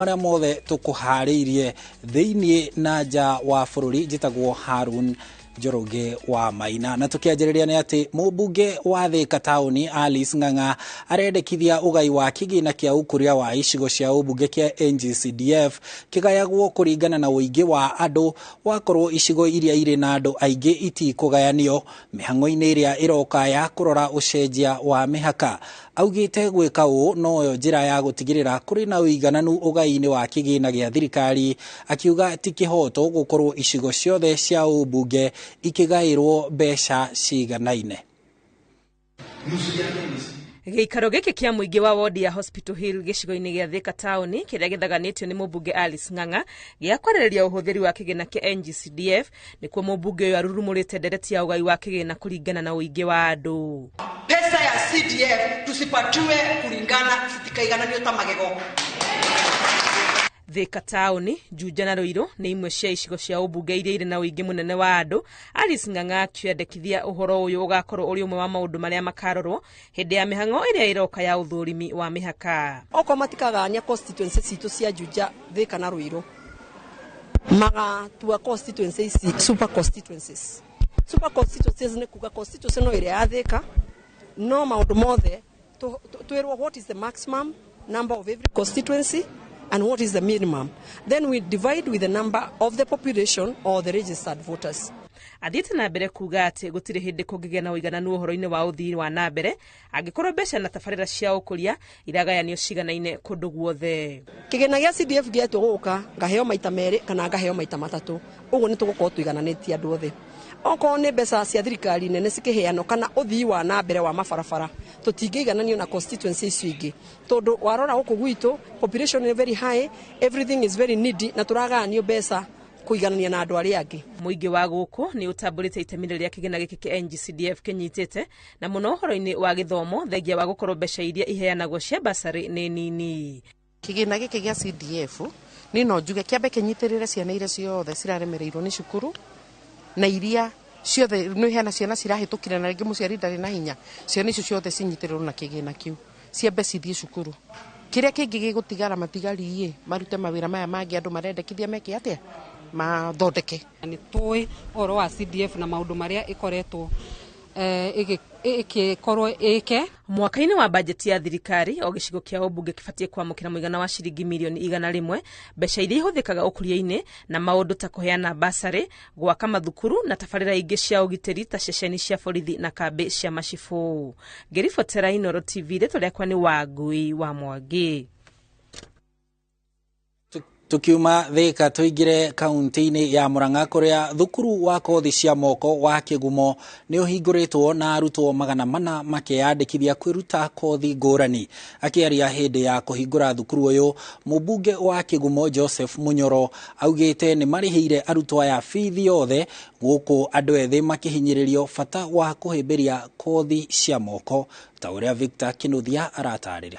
Marĩa mothe tũkũharĩirie thĩiniĩ na nja wa bũrũri. Njĩtagwo Harun Njoroge wa Maina, na tũkĩanjĩrĩria nĩ atĩ mũmbunge wa Thika taũni Alice Ng'ang'a arendekithia ũgai wa kĩgĩna kĩa ũkũria wa icigo cia ũmbunge kĩa NGCDF kĩgayagwo kũringana na ũingĩ wa andũ, wakorwo icigo iria irĩ na andũ aingĩ itikũgayanio mĩhang'o-inĩ ĩrĩa ĩroka ya kũrora ũcenjia wa mĩhaka. Augĩte gwĩka ũũ noyo njĩra ya gũtigĩrĩra kũrĩ na ũigananu ũgai-inĩ wa kĩgĩna gĩa thirikari, akiuga ti kĩhoto gũkorwo icigo ciothe cia ũmbunge ikĩgaĩrwo mbeca ciganaine. Gĩikaro gĩkĩ kĩa mũingĩ wa wodi ya Hospital Hill gĩcigo-inĩ gĩa Thika taũni, kĩrĩa gĩthaganĩtio nĩ mũmbunge Alice Ng'ang'a gĩa kwarĩrĩria ũhũthĩri wa kĩgĩna kĩa NGCDF, nĩkuo mũmbunge ũyũ arurumũrĩte ndereti ya ũgai wa kĩgĩna kũringana na ũingĩ wa andũ. Pesa ya CDF tusipatiwe kulingana, sitikaigananio ta magego. Thika taũni, Juja na Ruiru nĩ imwe cia icigo cia ũmbunge iria irĩ na ũingĩ mũnene wa andũ. Alice Ng'ang'a akĩendekithia ũhoro ũyũ ũgakorwo ũrĩ ũmwe wa maũndũ marĩa makarorwo hĩndĩ ya mĩhang'o ĩrĩa ĩroka ya ũthũrimi wa mĩhaka. Okorwo matikagania constituency citũ cia Juja, Thika na Ruiru, magatua constituency ici super constituencies. Super constituencies nĩ kuga constituency no ĩrĩa ya Thika, no maũndũ mothe twĩrwo what is the maximum number of every constituency and what is the minimum. Then we divide with the number of the population or the registered voters. Athiĩte na mbere kuga atĩ gũtirĩ hĩndĩ kũngĩgĩa na ũigananu ũhoro-inĩ wa ũthii wa na mbere angĩkorwo mbeca na tabarĩra cia ũkũria iragayanio ciganaine kũndũ guothe. Kĩgĩna gĩa CDF gĩatua gũka ngaheo maita merĩ kana ngaheo maita matatũ, ũguo nĩ tũgũkorwo tũigananĩtie andũ othe. Okorwo nĩ mbeca cia thirikari nene cikĩheanwo kana ũthii wa na mbere wa mabarabara, tũtingĩigananio na constituency icio ingĩ, tondũ warora gũkũ gwitũ population is very high, everything is very needy, na tũragayanio mbeca kũiganania na andũ arĩa angĩ. Mũingĩ wa gũkũ nĩ ũtambũrĩte itemi rĩrĩa kĩgĩna gĩkĩ kĩa NGCDF kĩnyitĩte, na mũno ũhoro-inĩ wa gĩthomo, thengia wa gũkorwo mbeca iria iheanagwo cia basarĩ nĩ nini. Kĩgĩna gĩkĩ gĩa CDF nĩ no njuge kĩambe kĩnyitĩrĩre ciana iria ciothe ciraremereirwo nĩ cukuru, na iria ciothe nĩ hena ciana cirahĩtũkire na rĩngĩ mũciari ndarĩ na hinya, ciana icio ciothe cinyitĩrĩrwo na kĩgĩna kĩu, ciambe cithiĩ cukuru. Kĩrĩa kĩngĩ gĩgũtigara matigari-ĩ, marute mawĩra maya mangĩ andũ marendekithia meke atĩa, mathondeke. Nĩ tũĩ ũhoro wa CDF na maũndũ marĩa ĩkoretwo ĩgĩkorwo ĩke. Mwaka-inĩ wa bajeti ya thirikari, o gĩcigo kĩa ũmbunge kĩbatiĩ kwamũkĩra mũigana wa ciringi mirioni 100, mbeca iria ihũthĩkaga ũkũria-inĩ na maũndũ ta kũheana basarĩ, gwaka mathukuru na tabarĩra ingĩ cia ũgitĩri ta ceceni cia borithi na kambĩ cia macibũ. Ngĩribotera Inooro TV, rĩtwa rĩakwa nĩ Wangui wa Mwangi. Tukiuma Thika tuingire kaunti-inĩ ya Murang'a, kũrĩa thukuru wa kothi cia moko wa Kĩgumo nĩ ũhingũrĩtwo na arutwo 400 makĩyandĩkithia kwĩruta kothi ngũrani. Akĩaria hĩndĩ ya kũhingũra thukuru ũyũ, mũmbunge wa Kĩgumo Joseph Munyoro augĩte nĩ marĩhĩire arutwo aya bithi yothe, gũkũ andũ ethĩ makĩhinyĩrĩrio bata wa kũhĩmbĩria kothi cia moko, ta ũrĩa Victor Kinuthia aratarĩria.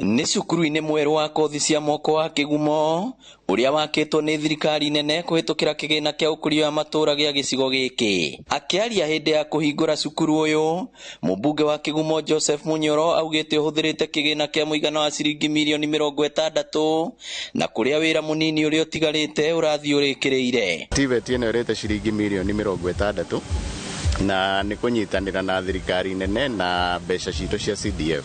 Nĩ cukuru-inĩ mwerũ wa kothi cia moko wa Kĩgumo ũrĩa wakĩtwo nĩ thirikari nene kũhĩtũkĩra kĩgĩna kĩa ũkũria wa matũũra gĩa gĩcigo gĩkĩ. Akĩaria hĩndĩ ya kũhingũra cukuru ũyũ, mũmbunge wa Kĩgumo Joseph Munyoro augĩte ũhũthĩrĩte kĩgĩna kĩa mũigana wa ciringi mirioni 60, na kũrĩa wĩra mũnini ũrĩa ũtigarĩte ũrathiĩ ũrĩkĩrĩire. TVET ĩno ĩrĩte ciringi mirioni 60 na nĩ kũnyitanĩra na thirikari nene na mbeca citũ cia CDF,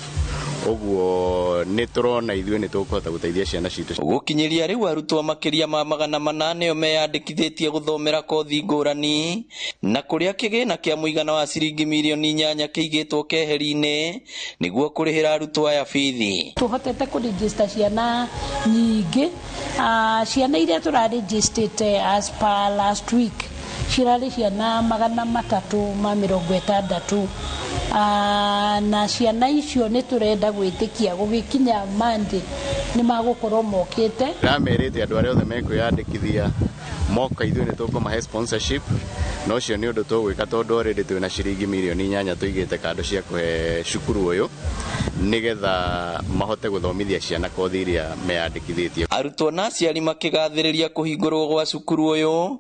ũguo nĩ tũrona ithuĩ nĩ tũkũhota gũteithia ciana citũ. Gũkinyĩria rĩu arutwo makĩria ma 400 nĩo meyandĩkithĩtie gũthomera kothi ngũrani, na kũrĩa kĩgĩna kĩa mũigana wa ciringi mirioni 8 kĩigĩtwo keheri-inĩ nĩguo kũrĩhĩra arutwo aya bithi. Tũhotete kũregister ciana nyingĩ, ciana iria tũrarĩgistĩte as per last week cirarĩ ciana 360, na ciana icio nĩ tũrenda gwĩtĩkia gũgĩkinya Monday nĩ magũkorwo mokĩte. Ndĩramerĩte andũ arĩa othe mekwĩyandĩkithia moka ithuĩ nĩ tũkũmahe sponsorship, na ũcio nĩ ũndũ tũgwĩka tondũ already twĩna ciringi mirioni 8 tũigĩte kando cia kũhe cukuru ũyũ nĩgetha mahote gũthomithia ciana kothi iria meyandĩkithĩtie. Arutwo na aciari makĩgathĩrĩria kũhingũrwo gwa cukuru ũyũ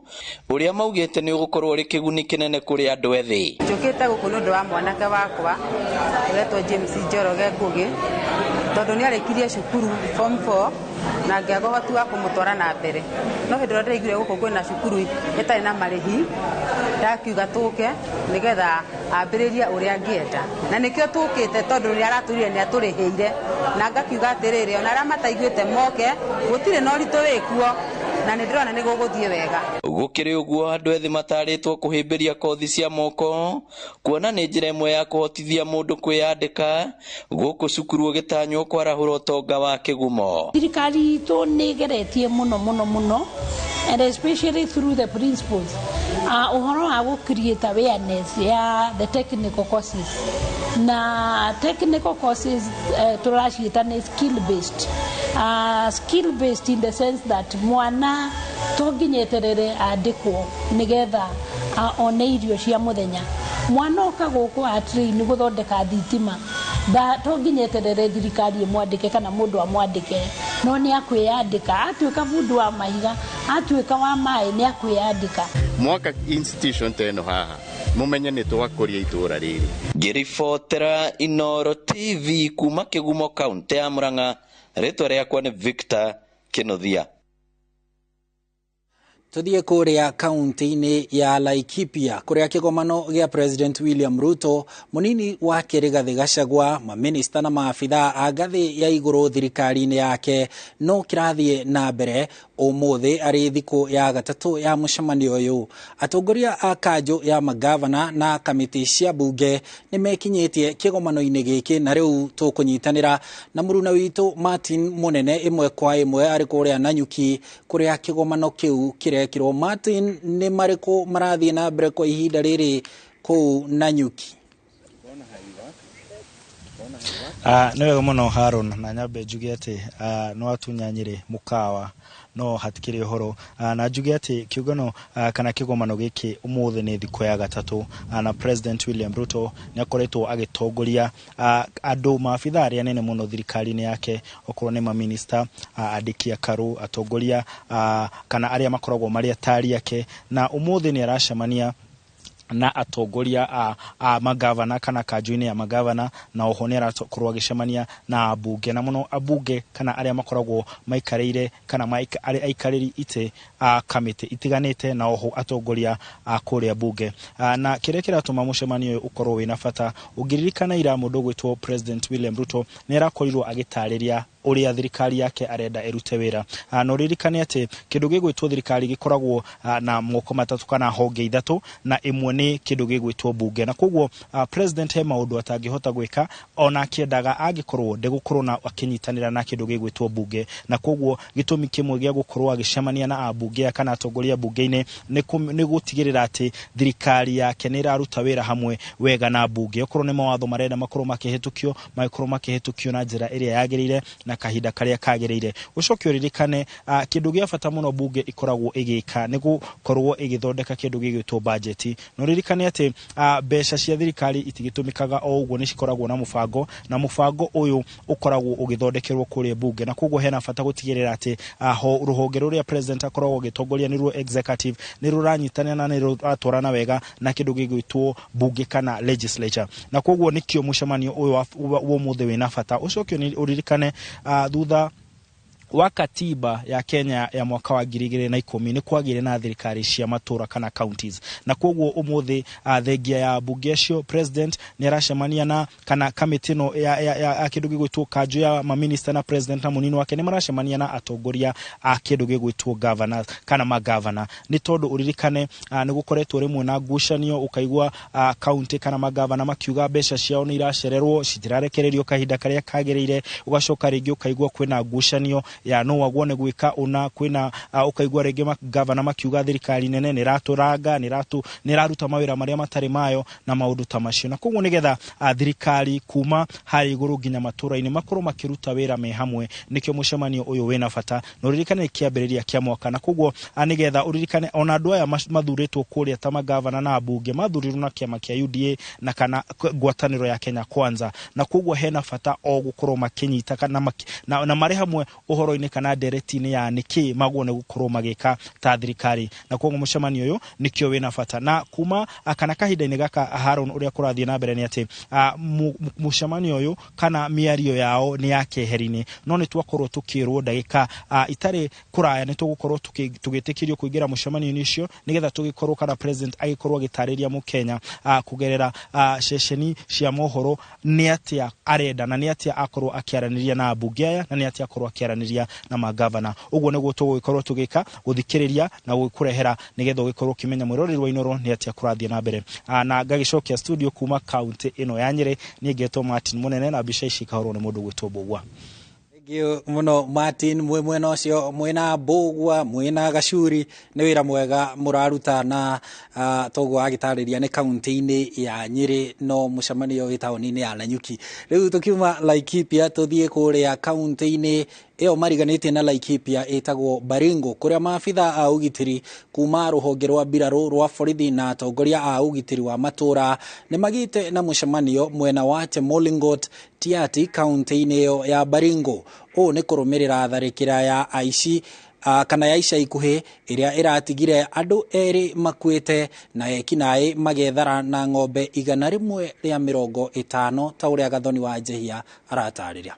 ũrĩa maugĩte nĩ ũgũkorwo ũrĩ kĩguni kĩnene kũrĩ andũ ethĩ. Njũkĩte gũkũ nĩ ũndũ wa mwanake wakwa ũretwo James Njoroge Ngugi, Tondũ nĩ arĩkirie cukuru form 4 na ngĩaga ũhoti wa kũmũtwara na mbere. No hĩndĩ ĩrĩa ndĩraiguire gũkũ kwĩna cukuru ĩtarĩ na marĩhi, ndakiuga tũke nĩgetha ambĩrĩrie ũrĩa angĩenda. Na nĩkĩo tũkĩte tondũ nĩ aratwĩrire nĩ atũrĩhĩire, na ngakiuga atĩrĩrĩ, ona arĩa mataiguĩte moke, gũtirĩ na ũritũ wĩkuo, na nĩ ndĩrona nĩ gũgũthiĩ wega. Gũkĩrĩ ũguo, andũ ethĩ matarĩtwo kũhĩmbĩria kothi cia moko kuona nĩ njĩra ĩmwe ya kũhotithia mũndũ kwĩyandĩka gũkũ cukuru ũgĩtanywo kwarahũra ũtonga wa kĩgumo. Thirikari itũ nĩ ĩgeretie mũno mũno mũno, and especially through the principals, ũhoro wa gũ create awareness ya the technical courses. Na technical courses tũraciĩta nĩ skill based, skill based in the sense that mwana to nginya eterere andĩkwo nĩgetha one irio cia mũthenya. Mwana oka gũkũ atrain gũthondeka thitima, to nginya eterere thirikari ĩmwandĩke kana mũndũ amwandĩke, no nĩ akwĩyandĩka. Atuĩka bundi wa mahiga, atuĩka wa maĩ, nĩ akwĩyandĩka. Mwaka institution ta ĩno haha, mumenye nĩ twakũria itũra rĩrĩ. Ngĩribotera Inooro TV kuma Kĩgumo, kaũntĩ ya Murang'a, rĩtwa rĩakwa nĩ Victor Kĩnuthia. Tuthiĩ kũrĩa kaunti-inĩ ya Laikipia kũrĩa kĩgomano gĩa President William Ruto, mũnini wake Rigathĩ Gachagua, maminista na maabithaa a ngathĩ ya igũrũ thirikari-inĩ yake no kĩrathiĩ na mbere ũmũthĩ arĩ thikũ ya gatatũ ya mũcemanio ũyũ. Atongoria a kanjũ ya magavana na kamĩtĩ cia bunge nĩ mekinyĩtie kĩgomano-inĩ gĩkĩ, na rĩu tũkũnyitanĩra na mũruna witũ Martin Mũnene ĩmwe kwa ĩmwe arĩ kũrĩa Nanyuki kũrĩa kĩgomano kĩu kĩrekĩrwo. Martin, nĩ marĩkũ marathiĩ na mbere kwa ihinda rĩrĩ kũu Nanyuki? Nĩ wega mũno Haron, na nyambe njuge atĩ nĩ watunyanyire mũkawa no hatikĩrĩ ũhoro, na njuge atĩ kĩũngano kana kĩgomano gĩkĩ ũmũthĩ nĩ thikũ ya gatatũ, na President William Ruto nĩ akoretwo agĩtongoria andũ maabitha arĩa anene mũno thirikari-inĩ yake, okorwo nĩ maminista, andĩki a karũ, atongoria kana arĩa makoragwo marĩ atari ake, na ũmũthĩ nĩ aracemania na atongoria a magavana kana kanjũ-inĩ ya magavana, na oho nĩ arakorwo agĩcemania na ambunge, na mũno ambunge kana arĩa makoragwo maikarĩire kana arĩa aikarĩri itĩ a kamĩtĩ itiganĩte, na oho atongoria a kũrĩa bunge. Na kĩrĩa kĩratũma mũcemanio ũyũ ũkorwo wĩna bata, ũngĩririkana ira mũndũ ũgwĩtwo President William Ruto nĩ arakorirwo agĩtarĩria ũrĩa thirikari yake arenda ĩrute wĩra. Na ũririkane atĩ kĩndũ gĩgwĩtwo thirikari gĩkoragwo na moko matatũ kana honge ithatũ, na ĩmwe nĩ kĩndũ gĩgwĩtwo bunge, na koguo president he maũndũ atangĩhota gwĩka ona akĩendaga angĩkorwo ndegũkorwo na akĩnyitanĩra na kĩndũ gĩgwĩtwo bunge. Na koguo gĩtũmi kĩmwe gĩa gũkorwo agĩcemania na ambunge kana atongoria bunge-inĩ nĩ gũtigĩrĩra atĩ thirikari yake nĩ ĩraruta wĩra hamwe wega na bunge, okorwo nĩ mawatho marenda makorwo makĩhĩtũkio, magĩkorwo makĩhĩtũkio na njĩra ĩrĩa yagĩrĩire na kahinda karĩa kagĩrĩire. Ũcoke ũririkane kĩndũ gĩa bata mũno bunge ĩkoragwo ĩgĩka nĩ gũkorwo ĩgĩthondeka kĩndũ gĩgwĩtwo bajeti, na ũririkane atĩ mbeca cia thirikari itigĩtũmĩkaga o ũguo, nĩ cikoragwo na mũbango, na mũbango ũyũ ũkoragwo ũgĩthondekerwo kũrĩa bunge, na koguo hena bata gũtigĩrĩra atĩ rũhonge rũrĩa president akoragwo agĩtongoria nĩruo executive nĩ rũranyitanĩra na nĩ rũratwarana wega na kĩndũ gĩgwĩtwo bunge kana legislature, na koguo nĩkĩo mũcemanio ũyũ wa ũmũthĩ wĩna bata. Ũcoke ũririkane thutha wa katiba ya Kenya ya mwaka wa 2010 nĩ kwagĩire na thirikari cia matũra kana counties, na koguo ũmũthĩ thengia ya bunge acio president nĩ aracemania na kana kamĩtĩ ĩno ya kĩndũ gĩgwĩtwo kanjũ ya maminista na president na mũnini wake nĩ maracemania na atongoria a kĩndũ gĩgwĩtwo governors kana magavana, nĩ tondũ ũririkane nĩ gũkoretwo rĩmwe na ngucanio, ũkaigua county kana magavana makiuga mbeca ciao nĩ iracererwo, citirarekererio kahinda karĩa kagĩrĩire, ũgacoka rĩngĩ ũkaigua kwĩna ngucanio ya no wagwo nĩ gwĩka ũna, kwĩna ũkaigua rĩngĩ magavana makiuga thirikari nene nĩ ĩratũranga, nĩ ĩraruta mawĩra marĩa matarĩ mayo na maũndũ ta macio. Na koguo nĩgetha thirikari kuma harĩa igũrũ nginya matũra-inĩ makorwo makĩruta wĩra me hamwe, nĩkĩo mũcemanio ũyũ wĩna bata. Na ũririkane kĩambĩrĩria kĩa mwaka, na koguo nĩgetha ũririkane ona andũ aya mathurĩtwo kũrĩa ta magavana na ambunge mathurirwo na kĩama kĩa UDA na kana ngwatanĩro ya Kenya Kwanza, na koguo hena bata o gũkorwo makĩnyita kana na marĩ hamwe ũhoro ũhoro-inĩ kana ndereti-inĩ ya nĩkĩ magwo nĩ gũkorwo magĩka ta thirikari. Na koguo mũcemanio ũyũ nĩkĩo wĩna bata. Na kuma kana kahinda-inĩ gaka, Haron, ũrĩa kũrathiĩ na mbere nĩ atĩ mũcemanio ũyũ kana mĩario yao nĩ ya keheri-inĩ, no nĩ twakorwo tũkĩrwo ndagĩka itarĩ kũraya nĩ tũgũkorwo tũgĩtĩkĩrio kũingĩra mũcemanio-inĩ ũcio, nĩgetha tũgĩkorwo kana president agĩkorwo agĩtarĩria mũkenya kũgerera ceceni cia mohoro nĩ atĩa arenda na nĩ atĩa akorwo akĩaranĩria na ambunge aya na nĩ atĩa akorwo akĩaranĩria na magavana. Ũguo nĩguo tũgũgĩkorwo tũgĩka gũthikĩrĩria na gũkũrehera, nĩgetha ũgĩkorwo ũkĩmenya, mwĩroreri wa Inooro, nĩ atĩa kũrathiĩ na mbere. Na ngagĩcokia studio kuma kaunti ĩno ya Nyĩrĩ, niĩ ngetwo Martin Mũnene, na mbica ici ikahũrwo nĩ mũndũ gwĩtwo Mbũgua. Thank muno, Martin. Mwe mwena ũcio mwĩna Mbũgua, mwĩna Gacuri, nĩ wĩra mwega mũraruta. Na toguo agĩtarĩria nĩ kaunti-inĩ ya Nyĩrĩ, no mũcemanio wĩ taũni-inĩ ya Nanyuki. Rĩu tũkiuma Laikipia tũthiĩ kũrĩa kaunti-inĩ ĩyo mariganĩtie na Laikipia ĩtagwo Baringo, kũrĩa maabitha a ũgitĩri kuma rũhonge rwa mbirarũ rwa borithi na atongoria a ũgitĩri wa matũra nĩ magĩte na mũcemanio mwena wa Chemolingot Tiati, kaunti-inĩ ĩyo ya Baringo. Ũũ nĩ kũrũmĩrĩra tharĩkĩra ya aici kana ya ica ikuhĩ ĩrĩa ĩratigire andũ erĩ makuĩte na ekinaĩ magethara na ng'ombe 150, ta ũrĩa Gathoni wa Njehia aratarĩria.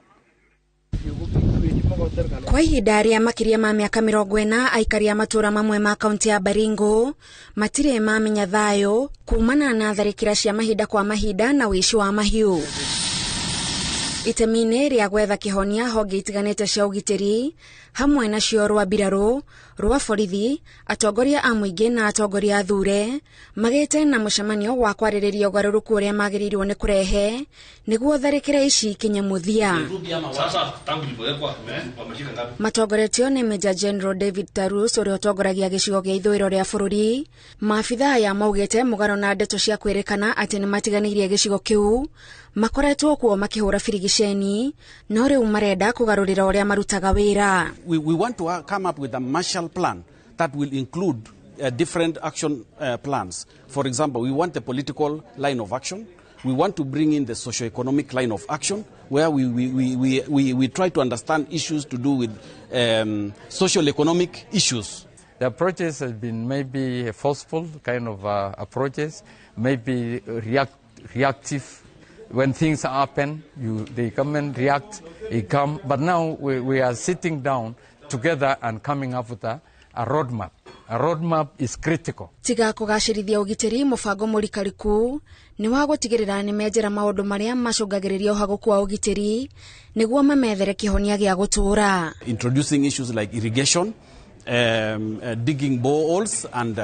Kwa ihinda rĩa makĩria ma mĩaka 40, aikari a matũra mamwe ma kaunti ya Baringo matirĩ mamenya thayũ kumana na tharĩkĩra cia mahinda kwa mahinda na ũici wa mahiũ. Itemi-inĩ rĩa gwetha kĩhonia, honge itiganĩte cia ũgitĩri, hamwe nacio rwa mbirarũ, rwa borithi, atongoria a mũingĩ na atongoria athure, magĩte na mũcemanio wa kwarĩrĩria ũgarũrũku ũrĩa magĩrĩirwo nĩ kũrehe nĩguo tharĩkĩra ici ikinye mũthia. Matongoretio nĩ Major General David Tarus, ũrĩa ũtongoragia gĩcigo gĩa ithũĩro rĩa bũrũri, maabitha aya maugĩte mũgarũ na ndeto cia kwĩrĩkana atĩ nĩ matiganĩirie gĩcigo kĩu, makoretwo kuo makĩhũra birigiceni, no rĩu marenda kũgarũrĩra ũrĩa marutaga wĩra. We want to come up with a Marshall Plan that will include different action plans. For example, we want a political line of action. We want to bring in the socio-economic line of action, where we try to understand issues to do with social economic issues. The approaches have been maybe forceful kind of approaches, maybe reactive. When things happen, they come and react, they come. But now we are sitting down together and coming up with a roadmap. A roadmap is critical. Tiga kũgacĩrithia ũgitĩri, mũbango mũrikariku nĩ wa gũtigĩrĩra nĩ menjera maũndũ marĩa macũngagĩrĩria ũhagũku wa ũgitĩri nĩguo mamethere kĩhonia gĩa gũtũũra. Introducing issues like irrigation, digging boreholes and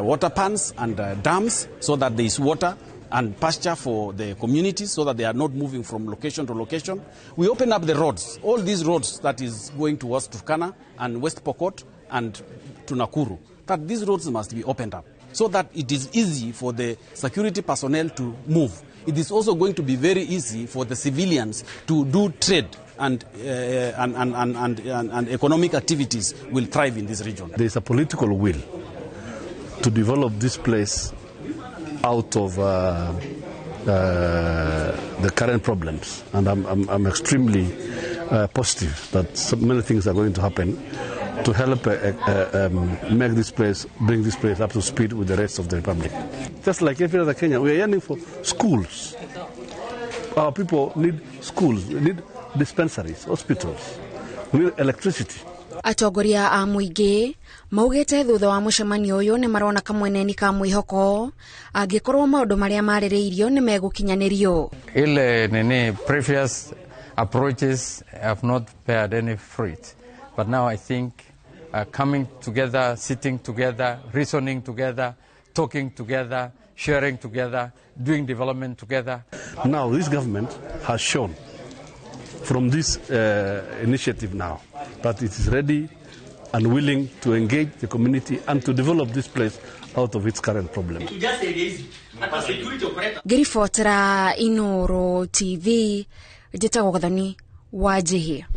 water pans and dams so that there is water and pasture for the communities, so that they are not moving from location to location. We open up the roads, all these roads that is going towards Turkana and West Pokot and to Nakuru, that these roads must be opened up so that it is easy for the security personnel to move. It is also going to be very easy for the civilians to do trade and economic activities will thrive in this region. There is a political will to develop this place out of the current problems, and I'm extremely positive that so many things are going to happen to help make this place, bring this place up to speed with the rest of the republic. Just like every other Kenyan, we are yearning for schools. Our people need schools, we need dispensaries, hospitals, we need electricity. Atongoria a mũingĩ maugĩte thutha wa mũcemanio ũyũ nĩ marona kamweneni ka mwĩhoko angĩkorwo maũndũ marĩa marĩrĩirio nĩ megũkinyanĩrio. Ile nini, previous approaches have not bared any fruit. But now I think coming together, sitting together, reasoning together, talking together, sharing together, doing development together. Now this government has shown from this initiative now that it is ready and willing to engage the community and to develop this place out of its current problem. Ngĩribotera Inooro TV, njĩtagwo Gathoni wa Njihia.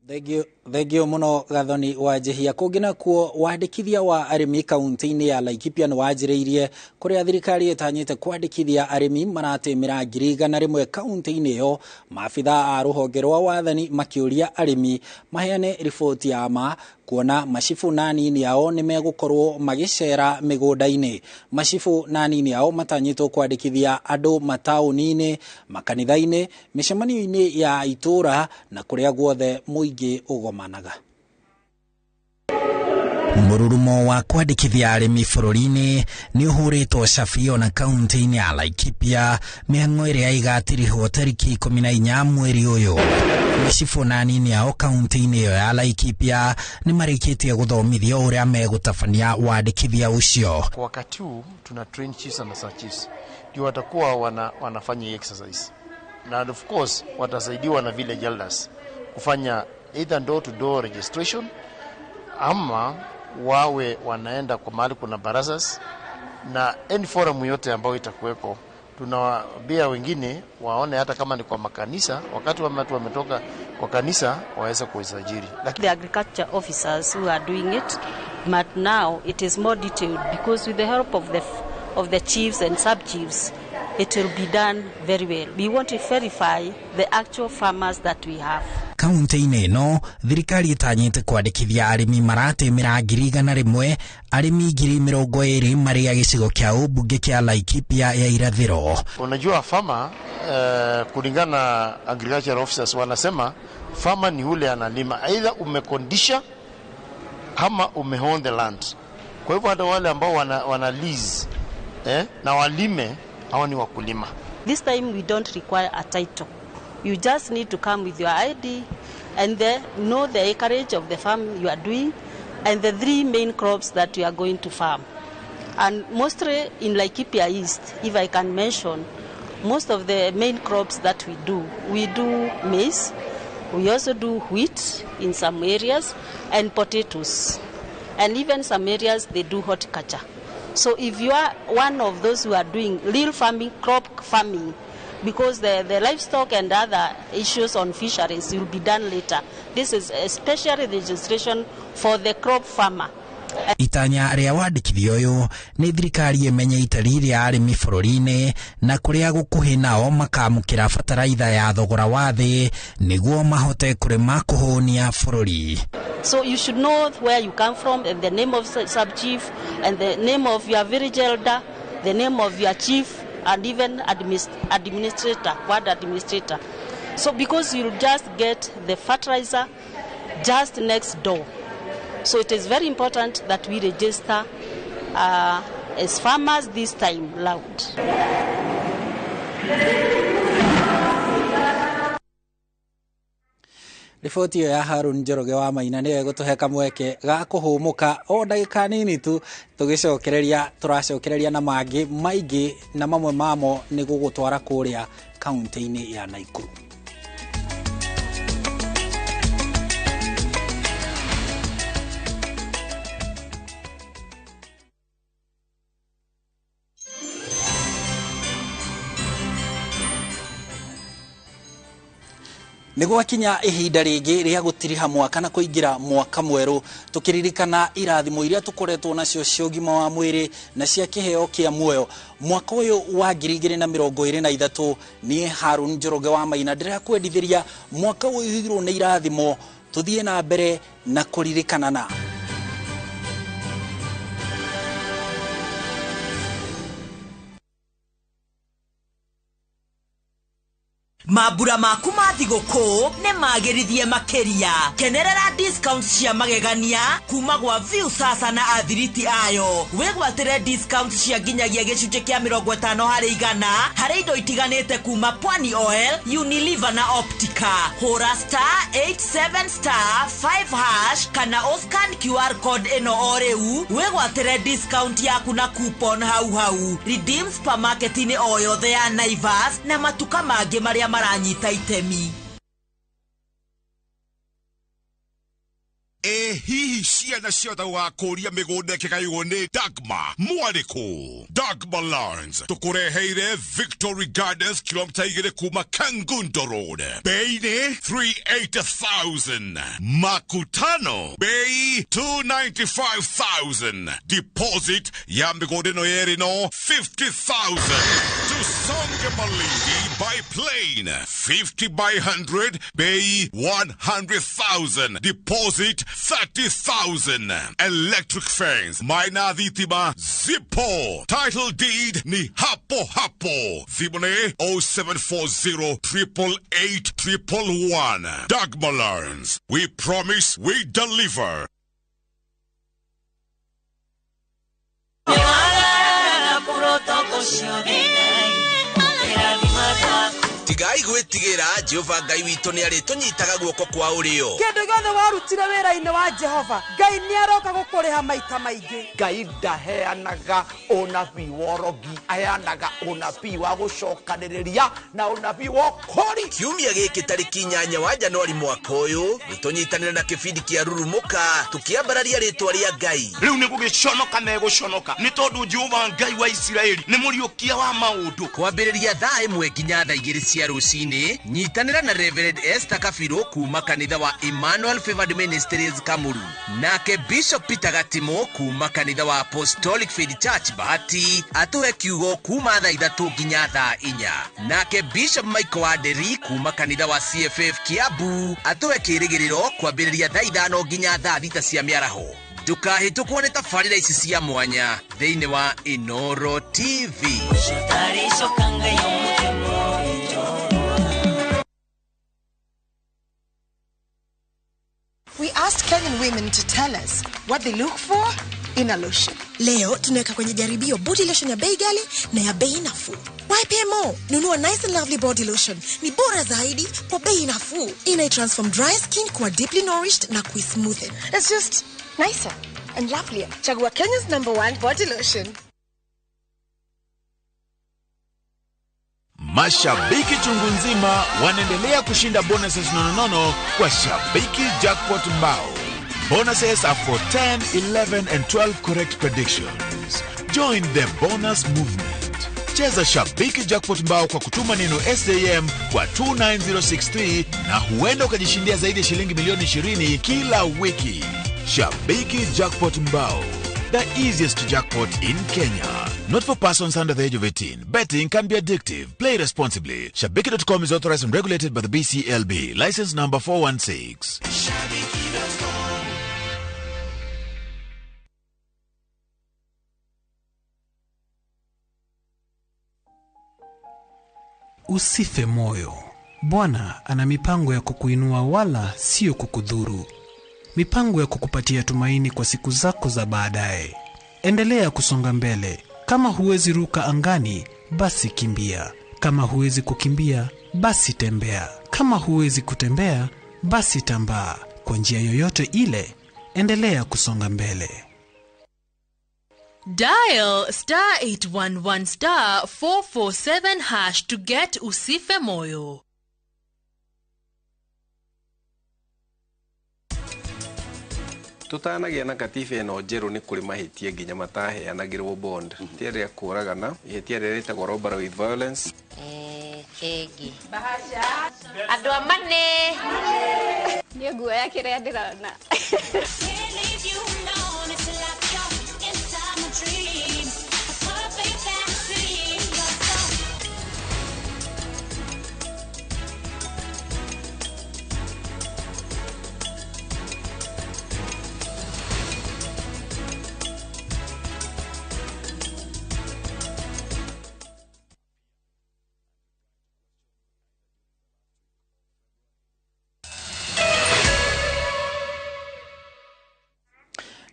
Thank you, Thengio muno Gathoni wa Njihia. Kũngĩ nakuo, wandĩkithia wa arĩmi kaunti-inĩ ya Laikipia nĩ wanjĩrĩirie, kũrĩa thirikari ĩtanyĩte kwandĩkithia arĩmi maratĩmĩra 100,000 kaunti-inĩ ĩyo. Maabitha a rũhonge rwa wathani makĩũria arĩmi maheane riboti ya ma, kuona macibũ na anini ao nĩ megũkorwo magĩcera mĩgũnda-inĩ. Macibũ na anini ao matanyĩtwo kwandĩkithia andũ mataũni-inĩ, makanitha-inĩ, mĩcemanio-inĩ ya itũũra na kũrĩa guothe mũingĩ ũgomanaga. Mũrurumo wa kwandĩkithia arĩmi bũrũri-inĩ nĩ ũhũrĩtwo cabi ona kaunti-inĩ ya Laikipia, mĩhang'o ĩrĩa ĩgatirihwo tarĩki 14 mweri ũyũ. Macibũ na anini ao kaunti-inĩ ĩyo ya Laikipia nĩ marĩkĩtie gũthomithio ũrĩa megũtabania wandĩkithia ũcio. Kwa wakati huu tuna train chiefs and sub chiefs ndio watakuwa wanafanya hii exercise, na of course watasaidiwa na village elders kufanya either door to door registration ama wawe wanaenda kwa mahali kuna barazas na any forum yote ambayo itakuweko. Tunawaambia wengine waone hata kama ni kwa makanisa, wakati watu wametoka kwa kanisa waweze kuisajili. The agriculture officers who are doing it, but now it is more detailed because with the help of the chiefs and sub-chiefs, it will be done very well. We want to verify the actual farmers that we have. Kaunti-inĩ ĩno thirikari ĩtanyĩte kwandĩkithia arĩmi maratĩmĩra 100,000, arĩmi 20,000 marĩ a gĩcigo kĩa ũmbunge kĩa Laikipia ya irathĩro. Unajua farmer, kulingana na agriculture officers wanasema farmer ni ule analima, either umekondisha ama umeown the land. Kwa hivyo hata wale ambao wana lease na walime, hao ni wakulima. This time we don't require a title. You just need to come with your ID and then know the acreage of the farm you are doing and the three main crops that you are going to farm. And mostly in Laikipia East, if I can mention, most of the main crops that we do maize, we also do wheat in some areas and potatoes. And even some areas they do horticulture. So if you are one of those who are doing real farming, crop farming, because the livestock and other issues on fisheries will be done later. This is especially the registration for the crop farmer. Itanya rĩa wandĩkithia ũyũ nĩ thirikari ĩmenye itari rĩa arĩmi bũrũri-inĩ na kũrĩa gũkuhĩ nao makamũkĩra bataraitha ya thogora wa thĩ nĩguo mahote kũrĩma kũhũnia bũrũri. So you should know where you come from and the name of sub-chief and the name of your village elder, the name of your chief and even administrator, ward administrator. So because you'll just get the fertilizer just next door. So it is very important that we register as farmers this time round. Riboti ĩyo ya Harun Njoroge wa Maina nĩyo ĩgũtũhe kamweke ga kũhũmũka o ndagĩka nini tu, tũgĩcokereria tũracokereria na mangĩ maingĩ, na mamwe mamo nĩ gũgũtwara kũrĩa kaunti-inĩ ya Nakuru. Nĩ gwakinya ihinda rĩngĩ rĩa gũtiriha mwaka na kũingĩra mwaka mwerũ, tũkĩririkana irathimo iria tũkoretwo nacio cia ũgima wa mwĩrĩ na cia kĩheo kĩa muoyo. Mwaka ũyũ wa 2023, niĩ Harun Njoroge wa Maina ndĩrakwendithĩria mwaka ũyũ nĩ irathimo, tũthiĩ na mbere na kũririkanana. Mambura maku ma thigũkũ nĩ magĩrithie makĩria. Kenerera discount cia magegania kuma gwa View Sasa na athiriti ayo. Wĩgwatĩre discount cia nginyagia gĩcunjĩ kĩa 50% harĩ indo itiganĩte kuma Pwani Oil, Unilever na Optica. Hũra *87*5# kana ũscan QR code ĩno o rĩu wĩgwatĩre discount yaku na coupon hau hau. Redeem supermarket-inĩ o yothe ya Naivas na matuka mangĩ marĩa maranyita itemi. Ĩ hihi ciana ciothe gũgakũria mĩgũnda ĩkĩgaywo nĩ Dagma mwarĩkũ? Dagma Lands tũkũreheire Victory Gardens, kilomita 2 kuma Kangundo Road, bei nĩ 380,000, Makutano bei 295,000, deposit ya mĩgũnda ĩno yerĩ no 50,000. Tusonge Malindi by plane, 50 by 100, bei 100,000, deposit 30,000. Electric fence, maina thitima zipo, title deed ni hapo hapo. Thimũ nĩ 0740 888 111. Dagma Lands, we promise, we deliver. Tigai gwĩtigĩra, Jehova Ngai witũ nĩ arĩtũnyitaga guoko kwa ũrĩo. Kĩndũ gĩothe warutire wĩra-inĩ wa Jehova, Ngai nĩ aroka gũkũrĩha maita maingĩ. Ngai ndaheanaga ũnabii wa ũrogi, aheanaga ũnabii wa gũcokanĩrĩria na ũnabii wa ũkũri. Kiumia gĩkĩ tarĩki 8 wa Januari mwaka ũyũ, nĩtũnyitanĩre na kĩbindi kĩa Rurumũka tũkĩambararia rĩtwa rĩa Ngai. Rĩu nĩ gũgĩconoka megũconoka nĩ tondũ Jehova Ngai wa Isiraeli nĩ mũriũkia wa maũndũ. Kwambĩrĩria thaa 1 nginya thaa 2 cia rũcinĩ, nyitanĩra na Reverend Esther Kabirũ kuma kanitha wa Emmanuel Favored Ministries Kamuru, nake Bishop Peter Gatimo kuma kanitha wa Apostolic Faith Church Bahati atũhe kiugo kuma thaa 3 nginya thaa 4, nake Bishop Michael Wanderi kuma kanitha wa CFF Kiambu atũhe kĩrĩgĩrĩro kwambĩrĩria thaa 5 nginya thaa 6 cia mĩaraho. Ndũkahĩtũkwo nĩ tabarĩra ici cia mwanya thĩinĩ wa Inoro TV. We asked Kenyan women to tell us what they look for in a lotion. Leo tunaweka kwenye jaribio body lotion ya bei ghali na ya bei nafuu. YPMO, nunua Nice and Lovely body lotion. Ni bora zaidi kwa bei nafuu. Ina transform dry skin kuwa deeply nourished na kuismoothen. It's just nicer and lovelier. Chagua Kenya's #1 body lotion. Mashabiki chungu nzima wanaendelea kushinda bonuses nononono kwa Shabiki Jackpot Mbao. Bonuses are for 10, 11 and 12 correct predictions. Join the bonus movement. Cheza Shabiki Jackpot Mbao kwa kutuma neno SAM kwa 29063 na huenda ukajishindia zaidi ya shilingi milioni 20 kila wiki. Shabiki Jackpot Mbao, the easiest jackpot in Kenya. Not for persons under the age of 18. Betting can be addictive. Play responsibly. Shabiki.com is authorized and regulated by the BCLB. License number 416. Shabiki.com. Usife moyo. Bwana ana mipango ya kukuinua wala sio kukudhuru. Mipango ya kukupatia tumaini kwa siku zako za baadaye. Endelea kusonga mbele. Kama huwezi ruka angani, basi kimbia. Kama huwezi kukimbia, basi tembea. Kama huwezi kutembea, basi tambaa. Kwa njia yoyote ile, endelea kusonga mbele. Dial *811 *447# to get Usife Moyo. Tutanagia na katiba ĩno njerũ nĩ kũrĩ mahĩtia nginya mataheanagĩrwo bond. Ihĩtia rĩa kũũragana, ihĩtia rĩrĩa rĩtagwo robbery with violence. Kĩngĩ. Andũ a mane. Niĩ nguoya kĩrĩa ndĩrona.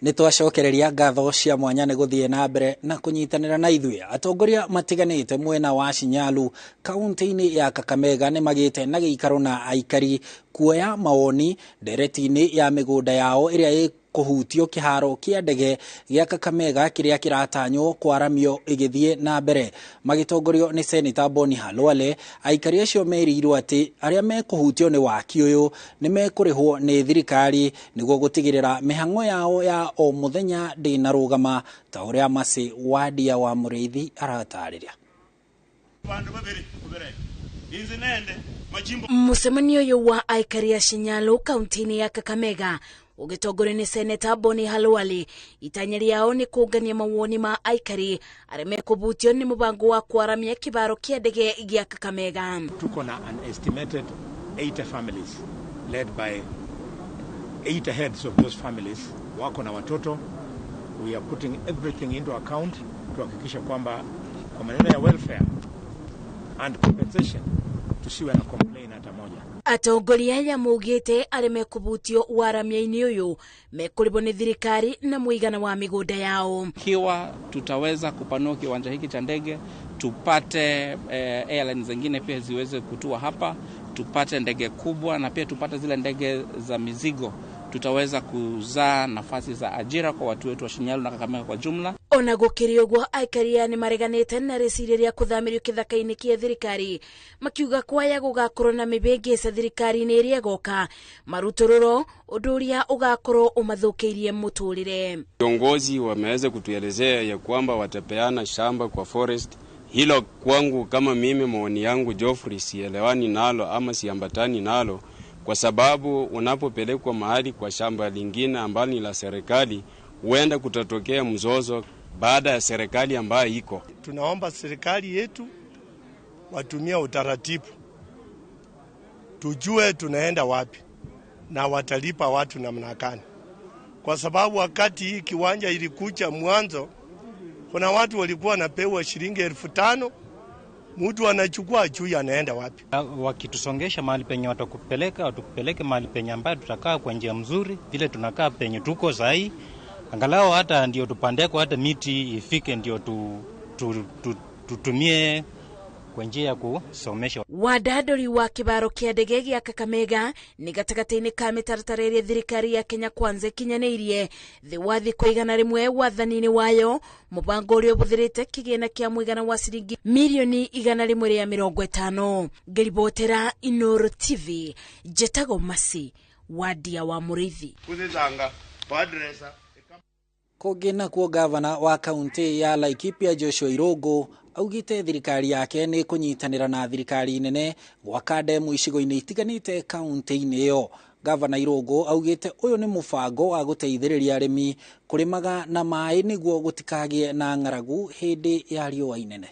Nĩ twacokereria ngatho cia mwanya nĩ gũthiĩ na mbere na kũnyitanĩra na ithuĩ. Atongoria matiganĩte mwena wa Shinyalu kaunti-inĩ ya Kakamega nĩ magĩte na gĩikaro na aikari kuoya mawoni ndereti-inĩ ya mĩgũnda yao ĩrĩa Kũhutio kĩharo kĩa ndege gĩa Kakamega kĩrĩa kĩratanywo kwaramio ĩgĩthiĩ na mbere. Magĩtongorio nĩ Seneta Boni Khalwale, aikari acio merĩirwo atĩ arĩa mekũhutio nĩ waki ũyũ nĩ mekũrĩhwo nĩ thirikari nĩguo gũtigĩrĩra mĩhang'o yao ya o mũthenya ndĩnarũgama, ta ũrĩa Mercy Wadia wa Mũrĩithi aratarĩria. Mũcemanio ũyũ wa aikari a Shinyalu kaunti-inĩ ya Kakamega ũgĩtongorio nĩ Seneta Boni Khalwale, itanya rĩao nĩ kũngania mawoni ma aikari arĩa mekũbutio nĩ mũbango wa kwaramia kĩbaro kĩa ndege gĩa Kakamega. Tuko na an estimated 80 families led by 8 heads of those families wako na watoto. We are putting everything into account tuhakikisha kwamba kwa maneno ya welfare and compensation tusiwe na complain hata moja. Atongoria aya maugĩte arĩa mekũbutio waramia-inĩ ũyũ mekũrĩhwo nĩ thirikari na mũigana wa mĩgũnda yao. Ikiwa tutaweza kupanua kiwanja hiki cha ndege, tupate airlines zingine pia ziweze kutua hapa, tupate ndege kubwa na pia tupate zile ndege za mizigo, tutaweza kuzaa nafasi za ajira kwa watu wetu wa Shinyalu na Kakamega kwa jumla. Ona gũkĩrĩ ũguo, aikari aya nĩmareganĩte na rĩciria rĩa kũthamĩrio kĩthaka-inĩ kĩa thirikari, makiuga kwaya gũgakorwo na mĩhĩngĩca thirikari-inĩ ĩrĩa ĩgoka marutũrũro, ũndũ ũrĩa ũgakorwo ũmathũkĩirie mũtũrĩre. Viongozi wameweza kutuelezea ya kwamba watapeana shamba kwa forest. Hilo kwangu kama mimi, maoni yangu Geoffrey, sielewani nalo ama siambatani nalo, kwa sababu unapopelekwa mahali kwa shamba lingine ambalo ni la serikali, huenda kutatokea mzozo baada ya serikali ambayo iko. Tunaomba serikali yetu watumie utaratibu, tujue tunaenda wapi na watalipa watu namna gani, kwa sababu wakati hii kiwanja ilikuja mwanzo, kuna watu walikuwa wanapewa shilingi 5,000, mtu anachukua juu anaenda wapi. Wakitusongesha mahali penye watakupeleka, watukupeleke mahali penye ambayo tutakaa kwa njia mzuri, vile tunakaa penye tuko sahi, angalau hata ndio tupandeko, hata miti ifike ndio tutumie kwa njia ya kusomesha. Wandandũri wa kĩbaro kĩa ndege gĩa Kakamega nĩ gatagatĩ-inĩ ka mĩtaratara ĩrĩa thirikari ya Kenya Kwanza ĩkinyanĩirie thĩ wa thikũ 100 wathani-inĩ wayo, mũbango ũrĩa ũbũthĩrĩte kĩgĩna kĩa mũigana wa ciringi mirioni 150. Ngĩribotera Inooro TV, njetagwo Mercy Wadia wa Mũrĩithi. Kũngĩ nakuo, gavana wa kaunti ya Laikipia Joshua Irũngũ augĩte thirikari yake nĩ kũnyitanĩra na thirikari nene gwaka ndemu icigo-inĩ itiganĩte kaunti-inĩ ĩyo. Gavana Irũngũ augĩte ũyũ nĩ mũbango wa gũteithĩrĩria arĩmi kũrĩmaga na maĩ nĩguo gũtikagĩe na ng'aragu hĩndĩ ya riũa inene.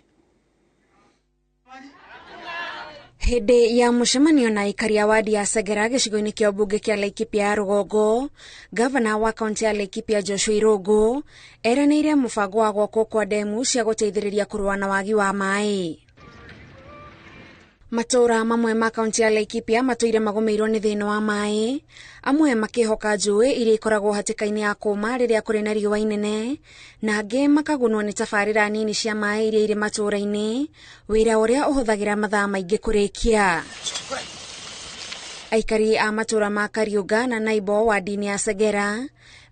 Hĩndĩ ya mũcemanio na aikari a wadi ya Segera gĩcigo-inĩ kĩa ũmbunge kĩa Laikipia ya rũgongo, gavana wa kaunti ya Laikipia Joshua Irũngũ eranĩire mũbango wa gwakwo kwa ndemu cia gũteithĩrĩria kũrũa na wagi wa maĩ. Matũũra mamwe ma kaunti ya Laikipia matũire magũmĩirwo nĩ thĩna wa maĩ, amwe makĩhoka njũĩ iria ikoragwo hatĩka-inĩ ya kũma rĩrĩa kũrĩ na riũa inene, na angĩ makagunwo nĩ tabarĩra nini cia maĩ iria irĩ matũũra-inĩ, wĩra ũrĩa ũhũthagĩra mathaa maingĩ kũrĩkia. Aikari a matũũra ma Kariũnga na Naibo wadi-inĩ ya Segera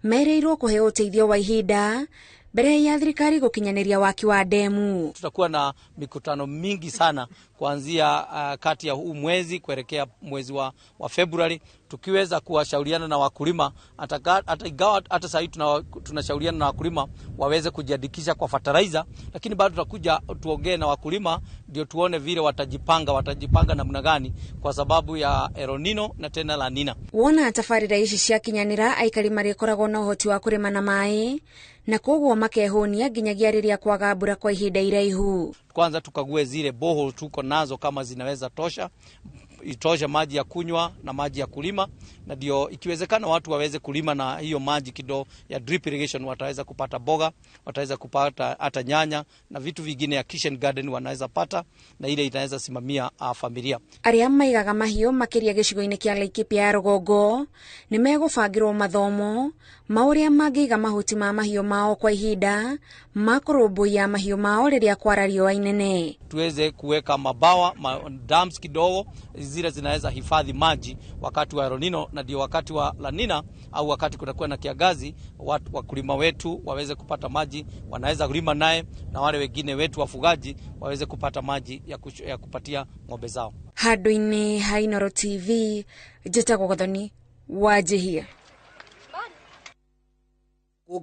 merĩirwo kũheo ũteithio wa ihinda mbere ya thirikari gũkinyanĩria waki wa demu. Tutakuwa na mikutano mingi sana kuanzia kati ya huu mwezi kuelekea mwezi wa Februari, tukiweza kuwashauriana na wakulima, hata sasa tunashauriana na wakulima waweze kujiandikisha kwa fertilizer, lakini bado tutakuja tuongee na wakulima ndio tuone vile watajipanga namna gani kwa sababu ya El Nino na tena La Nina. Wona tabarĩra ici ciakinyanĩra, aikari marĩkoragwo na ũhoti wa kũrĩma na maĩ na koguo makehũnia nginyagia rĩrĩa kwaga mbura kwa ihinda iraihu. Kwanza tukague zile borehole tuko nazo kama zinaweza tosha, itosha maji ya kunywa na maji ya kulima, na ndio ikiwezekana watu waweze kulima na hiyo maji kidogo ya drip irrigation, wataweza kupata boga, wataweza kupata hata nyanya na vitu vingine ya kitchen garden wanaweza pata, na ile itaweza simamia familia. Arĩa maigaga mahiũ makĩria gĩcigo-inĩ kĩa Laikipia ya rũgongo nĩ megũbangĩrwo mathomo ma ũrĩa mangĩiga mahuti ma mahiũ mao kwa ihinda ma kũrũmbũiya mahiũ mao rĩrĩa kwara riũa inene. Tuweze kuweka mabawa dams kidogo zile zinaweza hifadhi maji wakati wa El Nino, na ndio wakati wa La Nina au wakati kutakuwa na kiangazi, wakulima wetu waweze kupata maji, wanaweza kulima naye, na wale wengine wetu wafugaji waweze kupata maji ya kupatia ng'ombe zao. Handũ-inĩ ha Inooro TV, njĩtagwo Gathoni Wanjihia.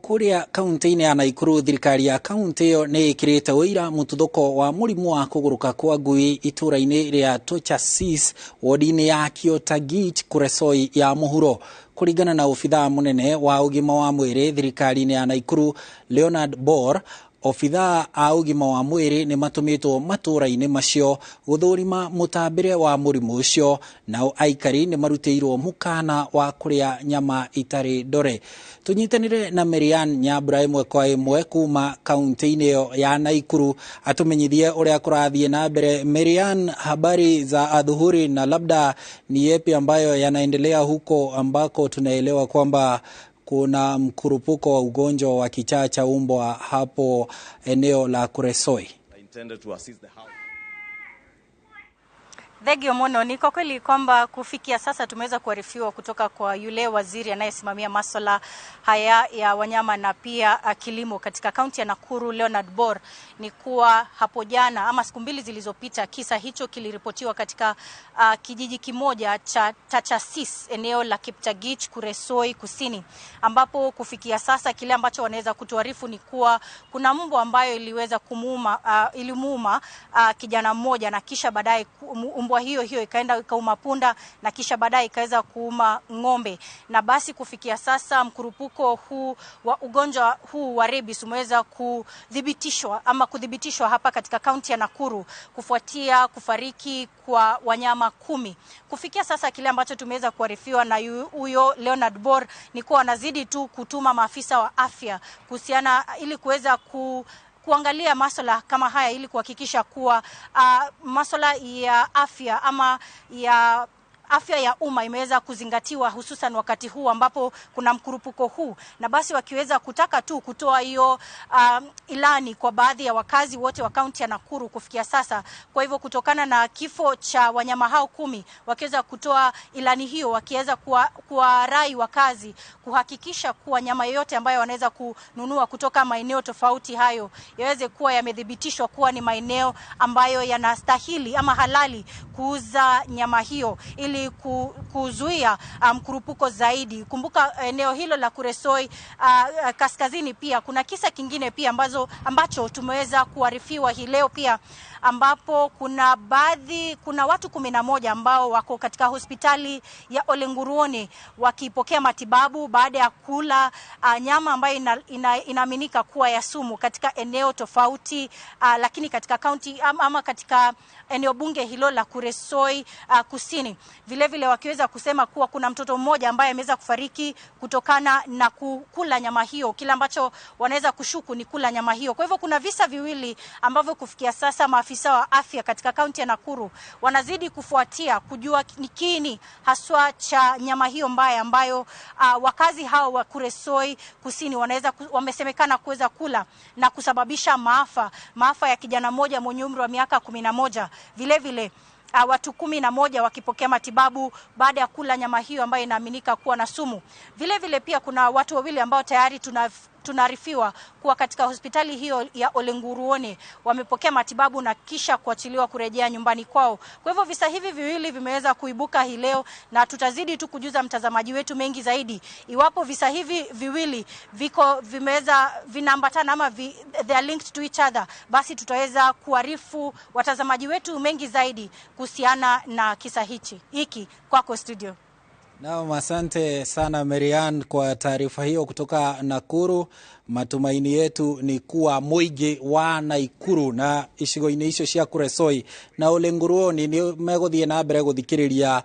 Kuria kaunti-inĩ ya Naikuru, thirikari ya kaunti ĩyo nĩ ĩkĩrĩte ũira mũtuthũko wa mũrimũ wa kũgũrũka kwa ngui itũra-inĩ rĩa Tochasis wodi-inĩ ya Kiotagich Kuresoi ya mũhuro. Kũringana na obithaa mũnene wa ũgima wa mwĩrĩ thirikari-inĩ ya Naikuru Leonard Bor, obithaa a ũgima wa mwĩrĩ nĩ matũmĩtwo matũra-inĩ macio gũthũrima mũtambĩre wa mũrimũ ũcio, nao aikari nĩ marutĩirwo mũkana wa kũrĩa nyama itarĩ ndore. Tũnyitanĩre na Marian Nyambura ĩmwe kwa ĩmwe kuma kaunti-inĩ ĩyo ya Naikuru atũmenyithie ũrĩa kũrathiĩ na mbere. Marian, habari za adhuhuri, na labda ni yepi ambayo yanaendelea huko ambako tunaelewa kwamba kuna mkurupuko wa ugonjwa wa kichaa cha umbwa hapo eneo la Kuresoi? Thegio muno. Ni kwa kweli kwamba kufikia sasa tumeweza kuarifiwa kutoka kwa yule waziri anayesimamia masuala haya ya wanyama na pia kilimo katika kaunti ya Nakuru, Leonard Bor, ni kuwa hapo jana ama siku mbili zilizopita kisa hicho kiliripotiwa katika kijiji kimoja cha Tachasis eneo la Kiptagich Kuresoi Kusini, ambapo kufikia sasa kile ambacho wanaweza kutuarifu ni kuwa kuna mbwa ambayo iliweza kumuuma ilimuuma kijana mmoja, na kisha baadaye mbwa hiyo hiyo ikaenda ikauma punda na kisha baadaye ikaweza kuuma ng'ombe. Na basi kufikia sasa mkurupuko huu wa ugonjwa huu wa rabies umeweza kudhibitishwa ama kudhibitishwa hapa katika kaunti ya Nakuru kufuatia kufariki kwa wanyama 10. Kufikia sasa kile ambacho tumeweza kuarifiwa na huyo Leonard Bor ni kuwa wanazidi tu kutuma maafisa wa afya kuhusiana ili kuweza kuangalia masuala kama haya ili kuhakikisha kuwa masuala ya afya ama ya afya ya umma imeweza kuzingatiwa, hususan wakati huu ambapo kuna mkurupuko huu. Na basi wakiweza kutaka tu kutoa hiyo ilani kwa baadhi ya wakazi wote wa kaunti ya Nakuru kufikia sasa. Kwa hivyo kutokana na kifo cha wanyama hao 10, wakiweza kutoa ilani hiyo, wakiweza kuwarai wakazi kuhakikisha kuwa nyama yoyote ambayo wanaweza kununua kutoka maeneo tofauti hayo yaweze kuwa yamethibitishwa kuwa ni maeneo ambayo yanastahili ama halali kuuza nyama hiyo ili kuzuia mkurupuko zaidi. Kumbuka eneo hilo la Kuresoi kaskazini pia kuna kisa kingine pia ambacho tumeweza kuarifiwa hii leo pia, ambapo kuna watu 11 ambao wako katika hospitali ya Olenguruone wakipokea matibabu baada ya kula nyama ambayo inaaminika kuwa ya sumu katika eneo tofauti, lakini katika kaunti ama katika eneo bunge hilo la Kuresoi Kusini. Vile vile wakiweza kusema kuwa kuna mtoto mmoja ambaye ameweza kufariki kutokana na kula nyama hiyo. Kila ambacho wanaweza kushuku ni kula nyama hiyo. Kwa hivyo kuna visa viwili ambavyo kufikia sasa maafisa wa afya katika kaunti ya Nakuru wanazidi kufuatia kujua ni kiini haswa cha nyama hiyo mbaya ambayo wakazi hao wa Kuresoi Kusini wamesemekana kuweza kula na kusababisha maafa ya kijana mmoja mwenye umri wa miaka 11. Vile vile watu 11 wakipokea matibabu baada ya kula nyama hiyo ambayo inaaminika kuwa na sumu. Vile vile pia kuna watu wawili ambao tayari tunaarifiwa kuwa katika hospitali hiyo ya Olenguruone wamepokea matibabu na kisha kuachiliwa kurejea nyumbani kwao. Kwa hivyo visa hivi viwili vimeweza kuibuka hii leo, na tutazidi tu kujuza mtazamaji wetu mengi zaidi iwapo visa hivi viwili vimeweza vinaambatana ama they are linked to each other. Basi tutaweza kuarifu watazamaji wetu mengi zaidi kuhusiana na kisa hiki. Kwako studio. Naam, asante sana Marian kwa taarifa hiyo kutoka Nakuru. Matumaini yetu ni kuwa mũingĩ wa Naikuru na icigo-inĩ icio cia Kuresoi na Olenguruoni nĩ megũthiĩ na mbere gũthikĩrĩria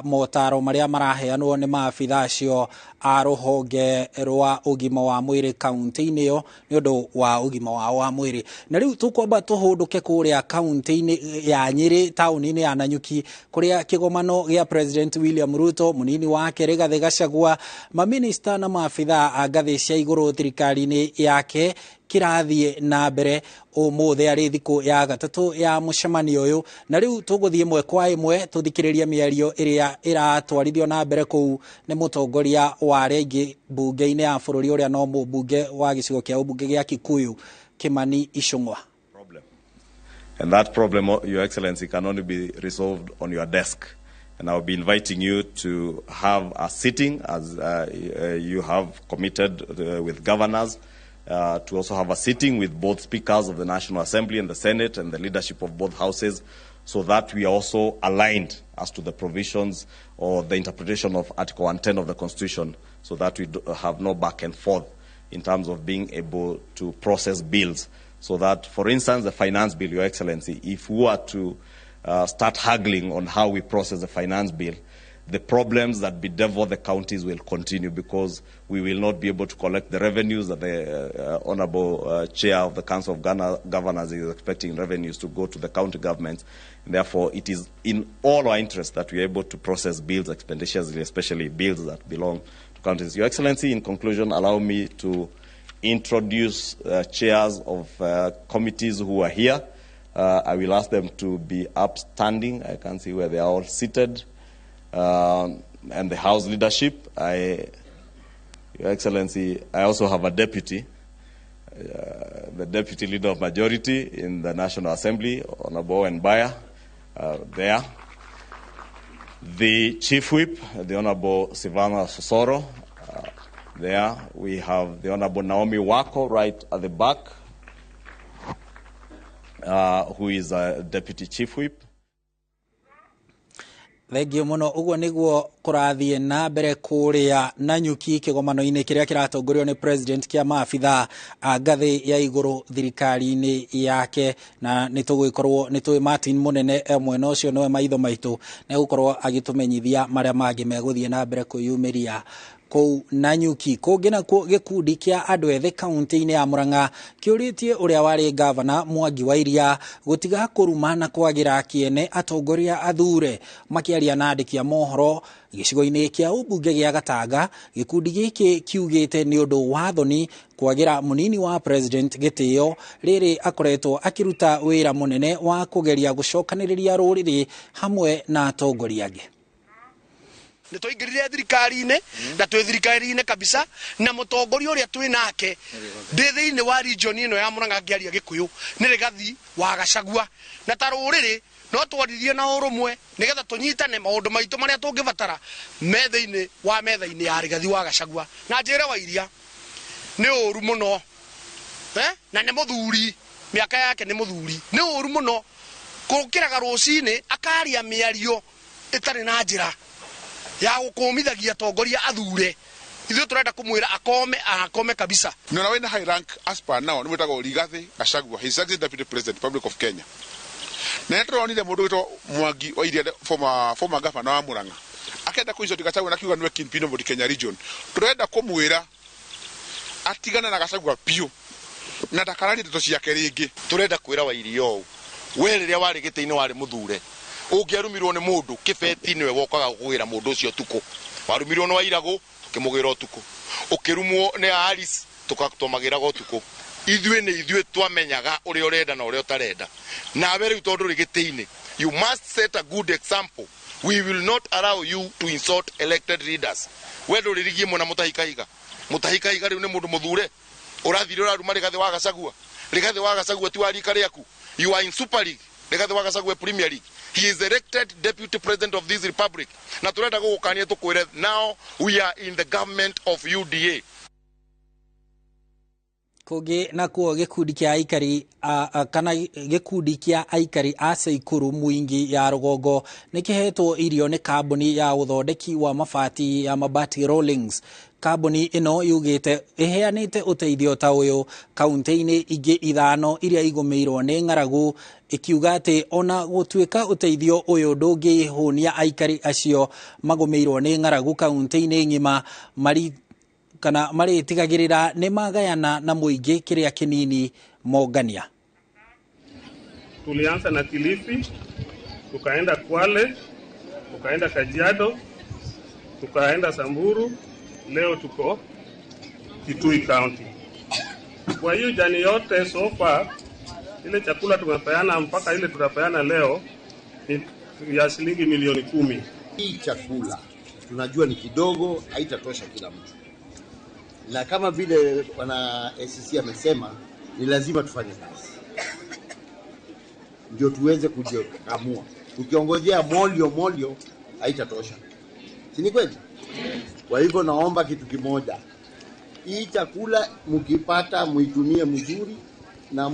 motaro marĩa maraheanwo nĩ maabitha acio a rũhonge rwa ũgima wa mwĩrĩ kaunti-inĩ ĩyo nĩ ũndũ wa ũgima wao wa mwĩrĩ. Na rĩu tũkwamba tũhũndũke kũrĩa kaunti-inĩ ya Nyĩrĩ, taũni-inĩ ya Nanyuki, kũrĩa kĩgomano gĩa President William Ruto Ruto, munini wake Rigathi Gachagua, maminista na maabithaa a ngathĩ cia igũrũ thirikari-inĩ yake kĩrathiĩ na mbere ũmũthĩ arĩ thikũ ya gatatũ ya mũcemanio ũyũ. Na rĩu tũgũthiĩ ĩmwe kwa ĩmwe tũthikĩrĩrie mĩario ĩrĩa ĩratwarithio na mbere kũu nĩ mũtongoria wa arĩa aingĩ mbunge-inĩ ya bũrũri ũrĩa no mũmbunge wa gĩcigo kĩa ũmbunge gĩa Kikuyu, Kimani Ichung'wa. And that problem, Your Excellency, can only be resolved on your desk. And I'll be inviting you to have a sitting, as you have committed with governors, to also have a sitting with both speakers of the National Assembly and the Senate and the leadership of both houses, so that we are also aligned as to the provisions or the interpretation of Article 110 of the Constitution, so that we have no back and forth in terms of being able to process bills. So that, for instance, the finance bill, Your Excellency, if we were to start haggling on how we process the finance bill, the problems that bedevil the counties will continue, because we will not be able to collect the revenues that the Honorable Chair of the Council of Governors is expecting revenues to go to the county governments. And therefore, it is in all our interest that we are able to process bills expeditiously, especially bills that belong to counties. Your Excellency, in conclusion, allow me to introduce chairs of committees who are here. I will ask them to be upstanding. I can see where they are all seated. And the House leadership. Your Excellency, I also have a deputy, the deputy leader of majority in the National Assembly, Honorable Owen Baya, there. The Chief Whip, the Honorable Silvana Sosoro, there. We have the Honorable Naomi Wako right at the back, who is a Deputy Chief Whip. Thengio muno. Uguo niguo kurathie na mbere kuria Nanyuki kigomano-inĩ kĩrĩa kĩratongorio nĩ president kĩa maabithaa a ngathĩ ya igũrũ thirikari-inĩ yake. Na nĩ tũgũgĩkorwo nĩ tũĩ Martin Mũnene e mwena ũcio, nĩwe maitho maitũ, nĩ egũkorwo agĩtũmenyithia marĩa mangĩ megũthiĩ na mbere kwĩyumĩria kũu Nanyuki. Kũngĩ nakuo, gĩkundi kĩa andũ ethĩ kaunti-inĩ ya Murang'a kĩũrĩtie ũrĩa warĩ gavana Mwangi wa Iria gũtiga kũruma na kwagĩra kĩene atongoria athure. Makĩaria na andĩki a mohoro gĩcigo-inĩ kĩa ũmbunge gĩa Gatanga, gĩkundi gĩkĩ kiugĩte nĩ ũndũ wa thoni kwagĩra mũnini wa president gĩtĩo rĩrĩ akoretwo akĩruta wĩra mũnene wa kũgeria gũcokanĩrĩria rũrĩrĩ hamwe na atongoria angĩ. Nä twaingärire thirikari-inä na twä thirikari-inä kabisa, na må tongoria å rä a twä nake ndä thä inä wa region ä no ya Murang'a ngĩaria Gĩkũyũ nĩ Rigathi wa Gachagua, na ta rũrĩrĩ no twaririe na ũrũmwe nĩgetha tũnyitane maũndũ maitũ marĩa tũngĩbatara me thĩinĩ wa metha-inĩ ya Rigathi wa Gachagua. Na njĩre wa Iria nĩ ũru mũno, na nĩ mũthuri, mĩaka yake nĩ mũthuri, nĩ ũru mũno kũkĩraga rũcinĩ akaria mĩario ĩtarĩ na njĩra ya gũkũmithagia atongoria athure. Ithuĩ tũrenda kũmwĩra akome, akome kabisa. Nona wena high rank as per now nĩ wĩtagwo Rigathi Gachagua, he is actually Deputy President, Republic of Kenya. Na nĩtũronire mũndũ wĩtwo Mwangi wa Iria, former governor wa Murang'a, akenda kũinsult Gachagua na kiuga nĩwe kingpin of Kenya region. Tũrenda kũmwĩra atigane na Gachagua biũ na ndakararie ndeto ciake rĩngĩ. Tũrenda kwĩra wa Iria ũũ, we rĩrĩa warĩ gĩtĩ-inĩ warĩ mũthure, ũngĩarumirwo nĩ mũndũ kĩbeti nĩwe wokaga gũkũgĩra mũndũ ũcio ũtukũ. Warumirwo nĩ Wairagũ tũkĩmũgĩra ũtukũ, ũkĩrumwo nĩ Alice tũmagĩraga ũtukũ. Ithuĩ nĩ ithuĩ twamenyaga ũrĩa ũrenda na ũrĩa ũtarenda. Nawe rĩu tondũ ũrĩ gĩtĩ-inĩ, you must set a good example. We will not allow you to insult elected leaders. We ndũrĩ rigi ĩmwe na Mutahi Kahiga. Mutahi Kahiga rĩu nĩ mũndũ mũthure, ũrathire ũraruma Rigathi wa Gachagua. Rigathi wa Gachagua ti wa rika rĩaku. You are in Super League, Rigathi wa Gachagua Premier League. He is elected deputy president of this republic, na turenda gũgũkania tũkwĩre now we are in the government of UDA. Kũngĩ nakuo, gĩkundi kĩa aikari kana gĩkundi kĩa aikari a Caikuru Mwingi ya rũgongo nĩ kĩhetwo irio nĩ kambuni ya ũthondeki wa mabati ya Mabati Rollings. Kambuni ĩno yugĩte ĩheanĩte ũteithio ta ũyũ kaunti-inĩ ingĩ 5 iria igũmĩirwo nĩ ng'aragu, ĩkiuga atĩ ona gũtuĩka ũteithio ũyũ ndũngĩhũnia aikari acio magũmĩirwo nĩ ng'aragu kaunti-inĩ ng'ima, mari kana marĩtigagĩrĩra nĩ magayana na mũingĩ kĩrĩa kĩnini mongania. Tulianza na Kilifi, tukaenda Kwale, tukaenda Kajiado, tukaenda Samburu, leo tuko Kitui County. Kwa hiyo jani yote so far, ile chakula tumepeana mpaka ile tutapeana leo ni ya shilingi milioni 10. Hii chakula tunajua ni kidogo, haitatosha kila mtu, na kama vile bwana SCC amesema, ni lazima tufanye kazi ndio tuweze kujikamua. Tukiongojea molio haitatosha, si ni kweli? Kwa hivyo naomba kitu kimoja, hii chakula mkipata muitumie mzuri na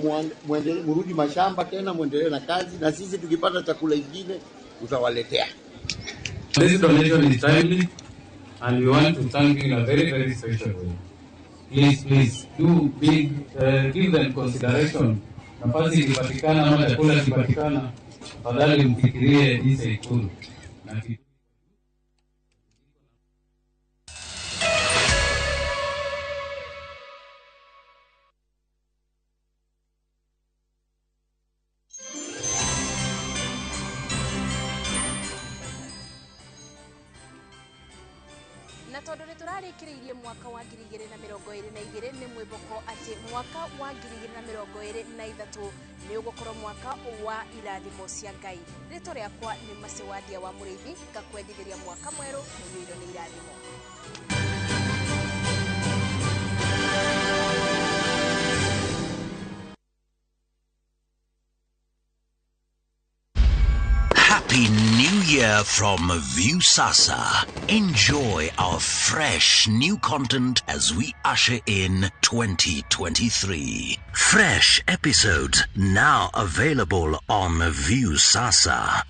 murudi mashamba tena muendelee na kazi, na sisi tukipata chakula ingine tutawaletea. This donation is timely and we want to thank you in a very, very special way. Please, please, do big, give them consideration. Nafasi ikipatikana ama chakula ikipatikana, tafadhali mfikirie hii Ikulu. Na tondu nĩ tũrarĩkĩrĩirie mwaka wa 2022 nĩ mwĩboko atĩ mwaka wa 2023 nĩ ũgũkorwo mwaka wa irathimo cia Ngai. Rĩtwa rĩakwa nĩ Macewadia wa Mũrĩithi, ngakwendithĩria mwaka mwerũ mũiyũirwo nĩ irathimo. Happy New Year from Viusasa. Enjoy our fresh new content as we usher in 2023. Fresh episodes now available on Viusasa.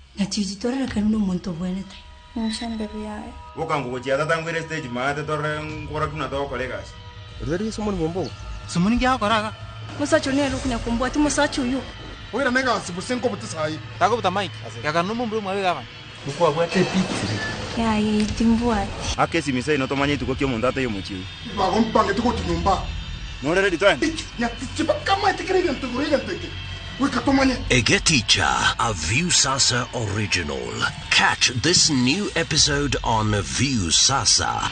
Egeticha, a Viusasa original. Catch this new episode on Viusasa.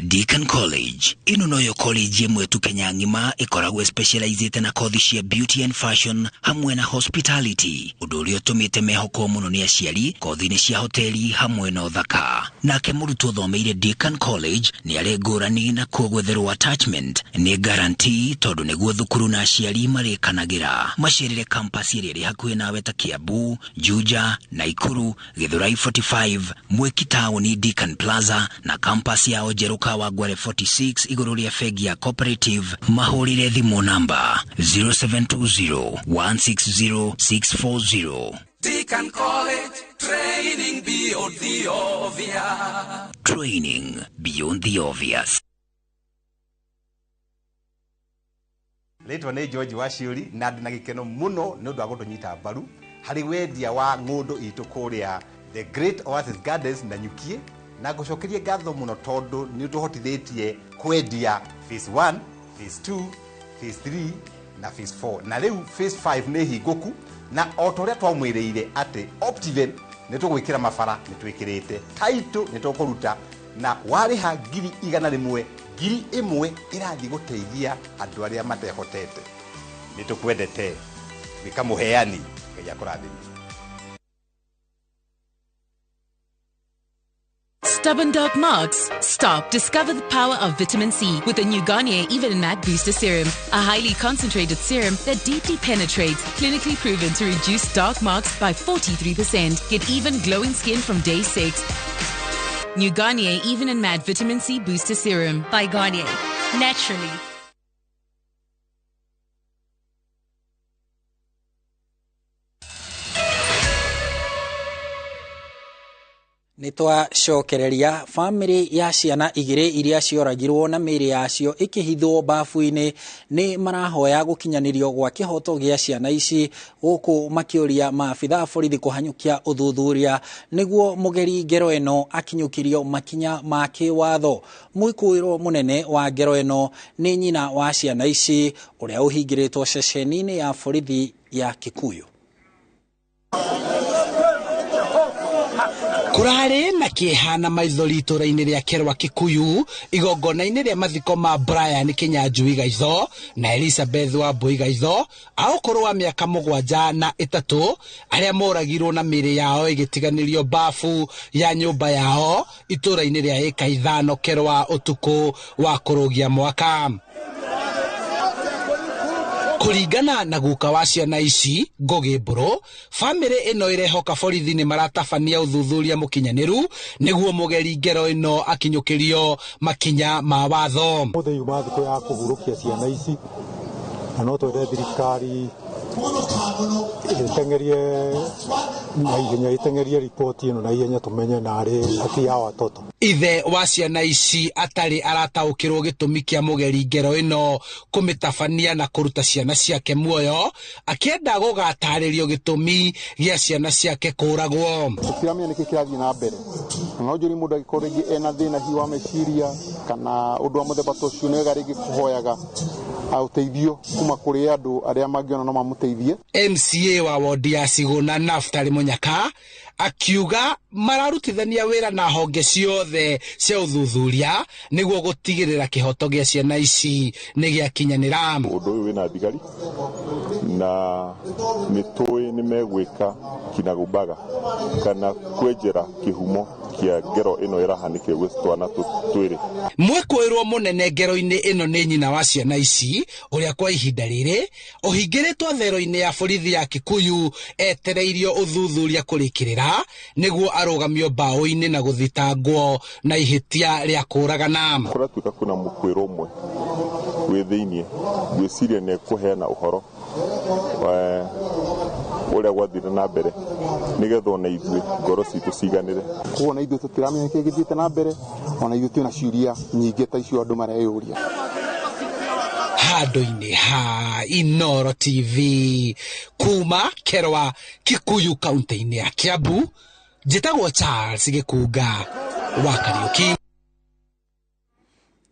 Deacon College ino noyo college ĩmwe tu Kenya ng'ima ĩkoragwo specializĩte na kothi cia beauty and fashion hamwe na hospitality, ũndũ ũrĩa ũtũmĩte mehokwo mũno nĩ aciari kothi-inĩ cia hoteli hamwe na ũthaka. Nake mũrutwo ũthomeire Deacon College nĩ arĩ ngũrani na kuo gwetherwo attachment nĩ guarantee tondũ nĩguo thukuru na aciari marĩkanagĩra. Macerere campus ĩrĩa ĩrĩ hakuhĩ nawe ta Kiambu, Juja, Naikuru, Githurai 45, Mwiki Town, Deacon Plaza na campus yao njerũ Kawangware 46 igũrũ rĩa bengi ya Cooperative. Mahũrĩre thimũ namba 0720 160 640. Deacon College, training beyond the obvious. Training beyond the obvious. Rĩtwa nĩ George Waciũri na ndĩ na gĩkeno mũno nĩ ũndũ wa gũtũnyita mbaru harĩ wendia wa ng'ũndũ itũ kũrĩa The Great Oasis Gardens na Nyukie, na ngũcokerie ngatho mũno tondũ nĩ ũtũhotithĩtie kwendia phase 1, phase 2, phase 3 na phase 4, na rĩu phase 5 nĩ hingũku, na o ta ũrĩa twamwĩrĩire atĩ Optiven nĩ tũgwĩkĩra mabara nĩ twĩkĩrĩte, title nĩ tũkũruta, na warĩha 100,000 1,000 ĩrathiĩ gũteithia andũ arĩa matehotete. Nĩ tũkwendete, wĩka mũheani, Ngai akũrathime. Stubborn dark marks? Stop. Discover the power of vitamin C with the new Garnier Even and Matte Booster Serum, a highly concentrated serum that deeply penetrates, clinically proven to reduce dark marks by 43%. Get even glowing skin from day 6. New Garnier Even and Matte Vitamin C Booster Serum. By Garnier. Naturally. Nĩ twacokereria bamĩrĩ ya ciana igĩrĩ iria cioragirwo na mĩĩrĩ yacio ĩkĩhithwo bafu-inĩ nĩ marahoya gũkinyanĩrio gwa kĩhoto gĩa ciana ici, gũkũ makĩũria maabitha a borithi kũhanyũkia ũthuthuria nĩguo mũgeri ngero ĩno akinyũkĩrio makinya ma kĩwatho. Mwĩkũĩrwo mũnene wa ngero ĩno nĩ nyina wa ciana ici ũrĩa ũhingĩrĩtwo ceceni-inĩ ya borithi ya Kikuyu. Kũrarĩ na kĩeha na maithori itũũra-inĩ rĩa Kerwa Kikuyu igongona-inĩ rĩa mathiko ma Brian Kinyanjui Gaitho na Elizabeth Wambui Gaitho a ũkũrũ wa mĩaka 7 na 3, arĩa moragirwo na mĩĩrĩ yao ĩgĩtiganĩrio bafu ya nyũmba yao itũũra-inĩ rĩa ĩka 5 Kerwa ũtukũ wa kũrũgia mwaka. Kũringana na guka wa ciana ici, Ngũgĩ Mbũrũ, bamĩrĩ ĩno ĩrehoka borithi nĩ maratabania ũthuthuria mũkinyanĩru nĩguo mũgeri ngero ĩno akinyũkĩrio makinya ma watho. Ũmũthĩ yuma thikũ ya kũhurũkia ciana ici, na no twende thirikari ĩteng'erie na ihenya, ĩteng'erie riboti ĩno na ihenya, tũmenye narĩ haki ya watoto. Ithe wa ciana ici atarĩ arataũkĩrwo gĩtũmi kĩa mũgeri ngero ĩno kũmĩtabania na kũruta ciana ciake muoyo, akĩenda gũgatarĩrio gĩtũmi gĩa ciana ciake kũragwo. Tũtiramenya nĩkĩ kĩrathiĩ na mbere, na no njũrie mũndũ angĩkorwo rĩngĩ ena thĩna hihi wa meciria kana ũndũ wa mũthemba ta ũcio, nĩ wega rĩngĩ kũhoyaga ũteithio kuma kũrĩ andũ arĩa mangĩona no mamũteithie. MCA wa wodi ya Siguna Naftali Munyaka akiuga mararutithania wĩra na honge ciothe cia ũthuthuria nĩguo gũtigĩrĩra kĩhoto gĩa ciana ici nĩ gĩakinyanĩra. Ũndũ ũyũ wĩna thigari na nĩ tũĩ nĩ megwĩka kinagumbaga kana kwenjera kĩhumo kĩa ngero ĩno ĩrahanĩkire gwĩ twana twĩrĩ. Mwĩkũĩrwo mũnene ngero-inĩ ĩno nĩ nyina wa ciana ici, ũrĩa kwa ihinda rĩrĩ ũhingĩrĩtwo thero-inĩ ya borithi ya Kikuyu etereirio ũthuthuria kũrĩkĩrĩra nĩguo arũgamio mbaũ-inĩ na gũthitangwo na ihĩtia rĩa kũũragana. Kũratuĩka kwĩna mũkwĩrwo ũmwe wĩ thĩiniĩ, ngwĩciria nĩ ekũheana ũhoro ũrĩa gwathire na mbere, nĩgetha ona ithuĩ ngoro citũ ciganĩre. Koguo ona ithuĩ tũtiramenya kĩĩ gĩthiĩte na mbere, ona ithuĩ twĩna ciũria nyingĩ ta icio andũ mareyũria. Handũ-inĩ ha Inoro TV kuma Kerwa Kikuyu, kaunti-inĩ ya Kiambu, njĩtagwo Charles Gĩkunga wa Kariũki.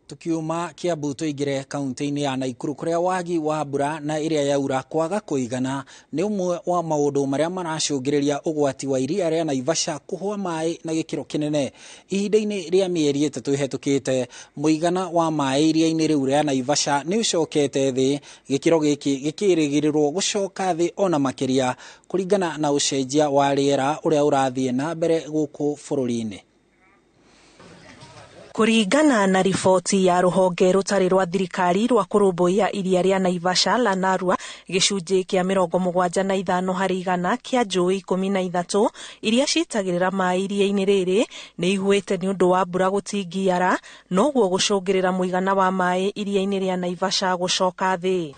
Tukiuma Kiambu tũingĩre kaunti-inĩ ya Naikuru, kũrĩa wagi wa mbura na ĩrĩa yaura kwaga kũigana nĩ ũmwe wa maũndũ marĩa maracũngĩrĩria ũgwati wa iria rĩa Naivasha kũhũa maĩ na gĩkĩro kĩnene. Ihinda-inĩ rĩa mĩeri 3 ĩhetũkĩte, mũigana wa maĩ iria-inĩ rĩu rĩa Naivasha nĩ ũcokete thĩ, gĩkĩro gĩkĩ gĩkĩrĩgĩrĩrwo gũcoka thĩ ona makĩria kũringana na ũcenjia wa rĩera ũrĩa ũrathiĩ na mbere gũkũ bũrũri-inĩ. Kũringana na riboti ya rũhonge rũtarĩ rwa thirikari rwa kũrũmbũiya iria rĩa Naivasha la Narua, gĩcunjĩ kĩa 75% kĩa njũĩ 13 iria citagĩrĩra maĩ iria-inĩ rĩrĩ nĩ ihũĩte nĩ ũndũ wa mbura gũtingiara, noguo gũcũngĩrĩra mũigana wa maĩ iria-inĩ rĩa Naivasha gũcoka thĩ.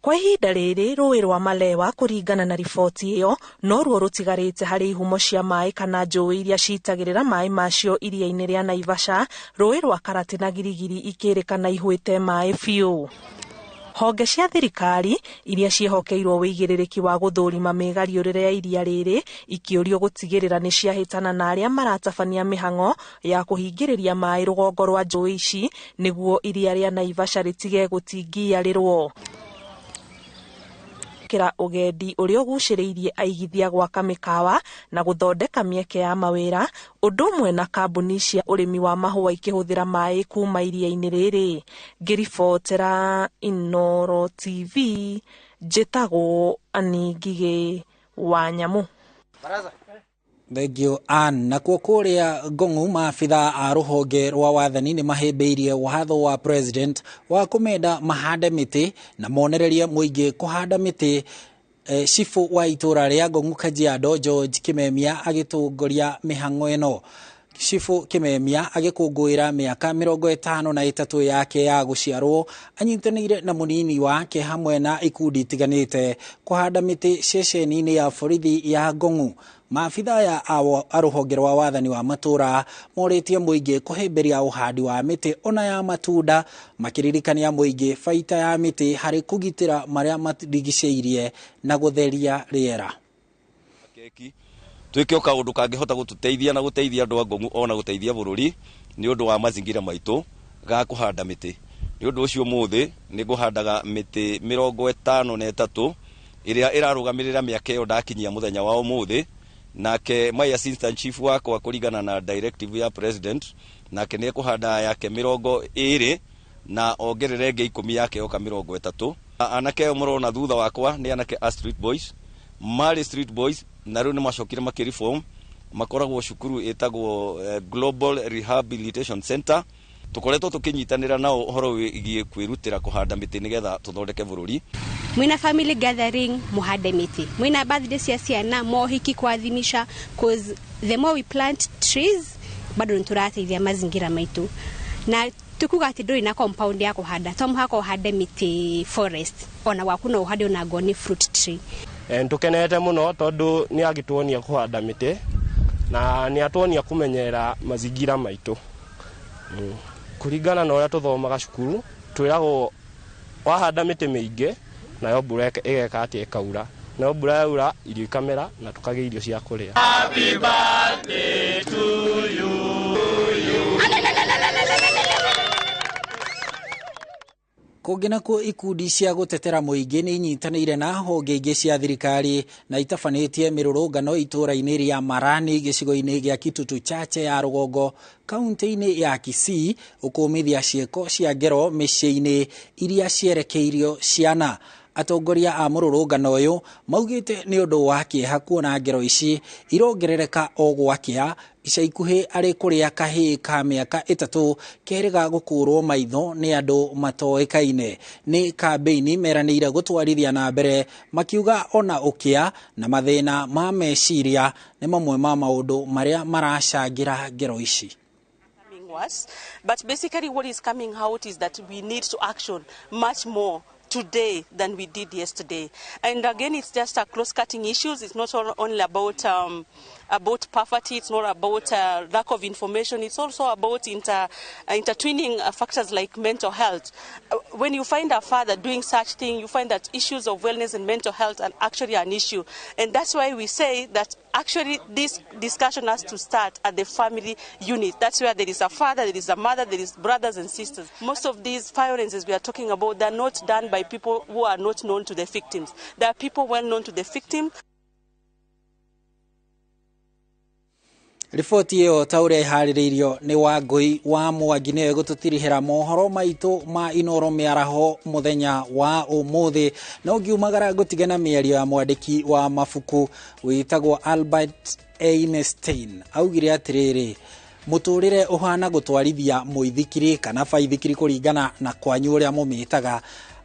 Kwa ihinda rĩrĩ, rũĩ rwa Malewa, kũringana na riboti ĩyo, noruo rũtigarĩte harĩ ihumo cia maĩ kana njũĩ iria citagĩrĩra maĩ macio iria-inĩ rĩa Naivasha, rũĩ rwa Karati na Girigiri ikĩrĩkana ihũĩte maĩ biũ. Honge cia thirikari iria ciĩhokeirwo wĩigĩrĩrĩki wa gũthũrima mĩgariũrĩre ya iria rĩrĩ ikĩũrio gũtigĩrĩra nĩ ciahĩtana na arĩa maratabania mĩhang'o ya kũhingĩrĩria maĩ rũgongo rwa njũĩ ici nĩguo iria rĩa Naivasha rĩtige gũtingiyarĩrwo kĩra ũgendi ũrĩa ũgucĩrĩirie aigithia gwaka mĩkawa na gũthondeka mĩeke ya mawĩra, ũndũ ũmwe na kambuni cia ũrĩmi wa mahũa ikĩhũthĩra maĩ kuma iria-inĩ rĩrĩ. Ngĩribotera Inoro TV, njĩtagwo Annie Ngigĩ wa Nyamũ. Thank you, Ann. Nakuo kũrĩa Ngong'u, maabitha a rũhonge rwa wathani nĩ mahĩmbĩirie watho wa president wa kũmenda mahande mĩtĩ na monererie mũingĩ kũhanda mĩtĩ. Cibũ wa itũra rĩa Ngong'u Kajiado George Kimemia agĩtongoria mĩhang'o ĩno. Cibũ Kimemia agĩkũngũĩra mĩaka 53 yake ya gũciarwo, anyitanĩire na mũnini wake hamwe na ikundi itiganĩte kũhanda mĩtĩ ceceni-inĩ ya borithi ya Ngong'u. Maabitha aya a rũhonge rwa wathani wa matũra morĩtie mũingĩ kũhĩmbĩria ũhandi wa mĩtĩ ona ya matunda, makĩririkania mũingĩ baita ya mĩtĩ harĩ kũgitĩra marĩa marigicĩirie na gũtheria rĩera. Keki twĩke o kaũndũ kangĩhota gũtũteithia na gũteithia andũ a Ngong'u ona gũteithia bũrũri nĩ ũndũ wa mazingira maitũ ga kũhanda mĩtĩ. Nĩ ũndũ ũcio ũmũthĩ nĩ ngũhandaga mĩtĩ 53 ĩrĩa ĩrarũgamĩrĩra mĩaka ĩyo ndakinyia mũthenya wa ũmũthĩ. Nake my assistant chief wakwa kũringana na directive ya president, nake nĩ ekũhanda yake 20 na ongerere ĩngĩ 10 yake yoka 30. Anake ayo mũrona thutha wakwa nĩ anake a street boys, marĩ street boys na rĩu nĩ macokire makĩreform, makoragwo cukuru ĩtagwo Global Rehabilitation Center. Tukoretwo tukinyitanĩra nao ũhoro wĩgiĩ kwĩrutĩra kũhanda mĩtĩ nĩgetha tũthondeke bũrũri. Mwina family gathering muhande miti, mwina birthday cia ciana, mohiki kuadhimisha, cause the more we plant trees bado niturateithia mazingira maitu. Na tukuga ati nduri na compound ya kuhanda, to muhaka uhande miti forest, ona waku no uhande ona ngoni fruit tree. Ntukenete muno tondu ni agituonia kuhanda miti na ni atuonia kumenyerera mazingira maitu. Kuringana na uria tuthomaga cukuru twiragwo wahanda miti miingi nayo mbura ĩgeka atĩ ĩkaura, nayo mbura yaura irio ikamera na tukagia irio cia kũrĩa. Happy birthday to you. Kũngĩ nakuo ikundi cia gũtetera mũingĩ nĩ inyitanĩire na honge ingĩ cia thirikari na itabanĩtie mĩrũrũngano itũũra-inĩ rĩa Marani gĩcigo-inĩ gĩa Kitutu Chache ya rũgongo kaunti-inĩ ya Kisii ũkũmithia ciĩko cia ngero mĩciĩ-inĩ iria cierekeirio ciana. Atongoria a mũrũrũngano ũyũ maugĩte nĩ ũndũ wa kĩeha kuona ngero ici irongerereka o gwakĩa ica ikuhĩ arĩ kũrĩa kahĩĩ ka mĩaka 3 kerĩga gũkũrwo maitho nĩ andũ matoĩkaine. Nĩ kambĩini meranĩire gũtwarithia na mbere makiuga ona ũkĩa na mathĩna ma meciria nĩ mamwe ma maũndũ marĩa maracangĩra ngero ici. But basically what is coming out is that we need to action much more today than we did yesterday. And again, it's just a cross-cutting issues. It's not only about poverty. It's not about lack of information. It's also about intertwining factors like mental health. When you find a father doing such thing, you find that issues of wellness and mental health are actually an issue. And that's why we say that actually this discussion has to start at the family unit. That's where there is a father, there is a mother, there is brothers and sisters. Most of these violences we are talking about, they're not done by people who are not known to the victims. There are people well known to the victim. Riboti ĩyo ta ũrĩa ĩharĩrĩirio nĩ Wangũi wa Mwangi nĩyo ĩgũtũtirihĩra mohoro maitũ ma Inoro mĩaraho mũthenya wa ũmũthĩ. No ngiumagara ngũtige na mĩario ya mwandĩki wa mabuku wĩtagwo Albert Einstein. Augire atĩrĩrĩ, mũtũrĩre ũhana gũtwarithia mũithikiri kana baithikiri kũringana na kwanyu ũrĩa mũmĩtaga,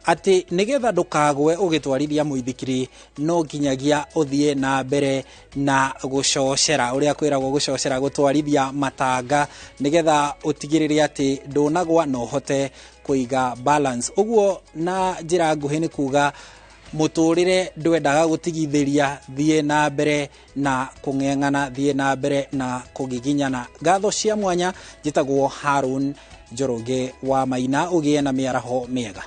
atĩ nĩgetha ndũkagwe ũgĩtwarithia mũithikiri no nginyagia ũthiĩ na mbere na gũcocera ũrĩa kwĩragwo gũcocera gũtwarithia matanga nĩgetha ũtigĩrĩre atĩ ndũnagwa na ũhote kũiga balance. Ũguo na njĩra nguhĩ nĩ kuga mũtũrĩre ndwendaga gũtigithĩria, thiĩ na mbere na kũng'eng'ana, thiĩ na mbere na kũgiginyana. Ngatho cia mwanya, njĩtagwo Harun Njoroge wa Maina, ũgĩe na mĩaraho mĩega.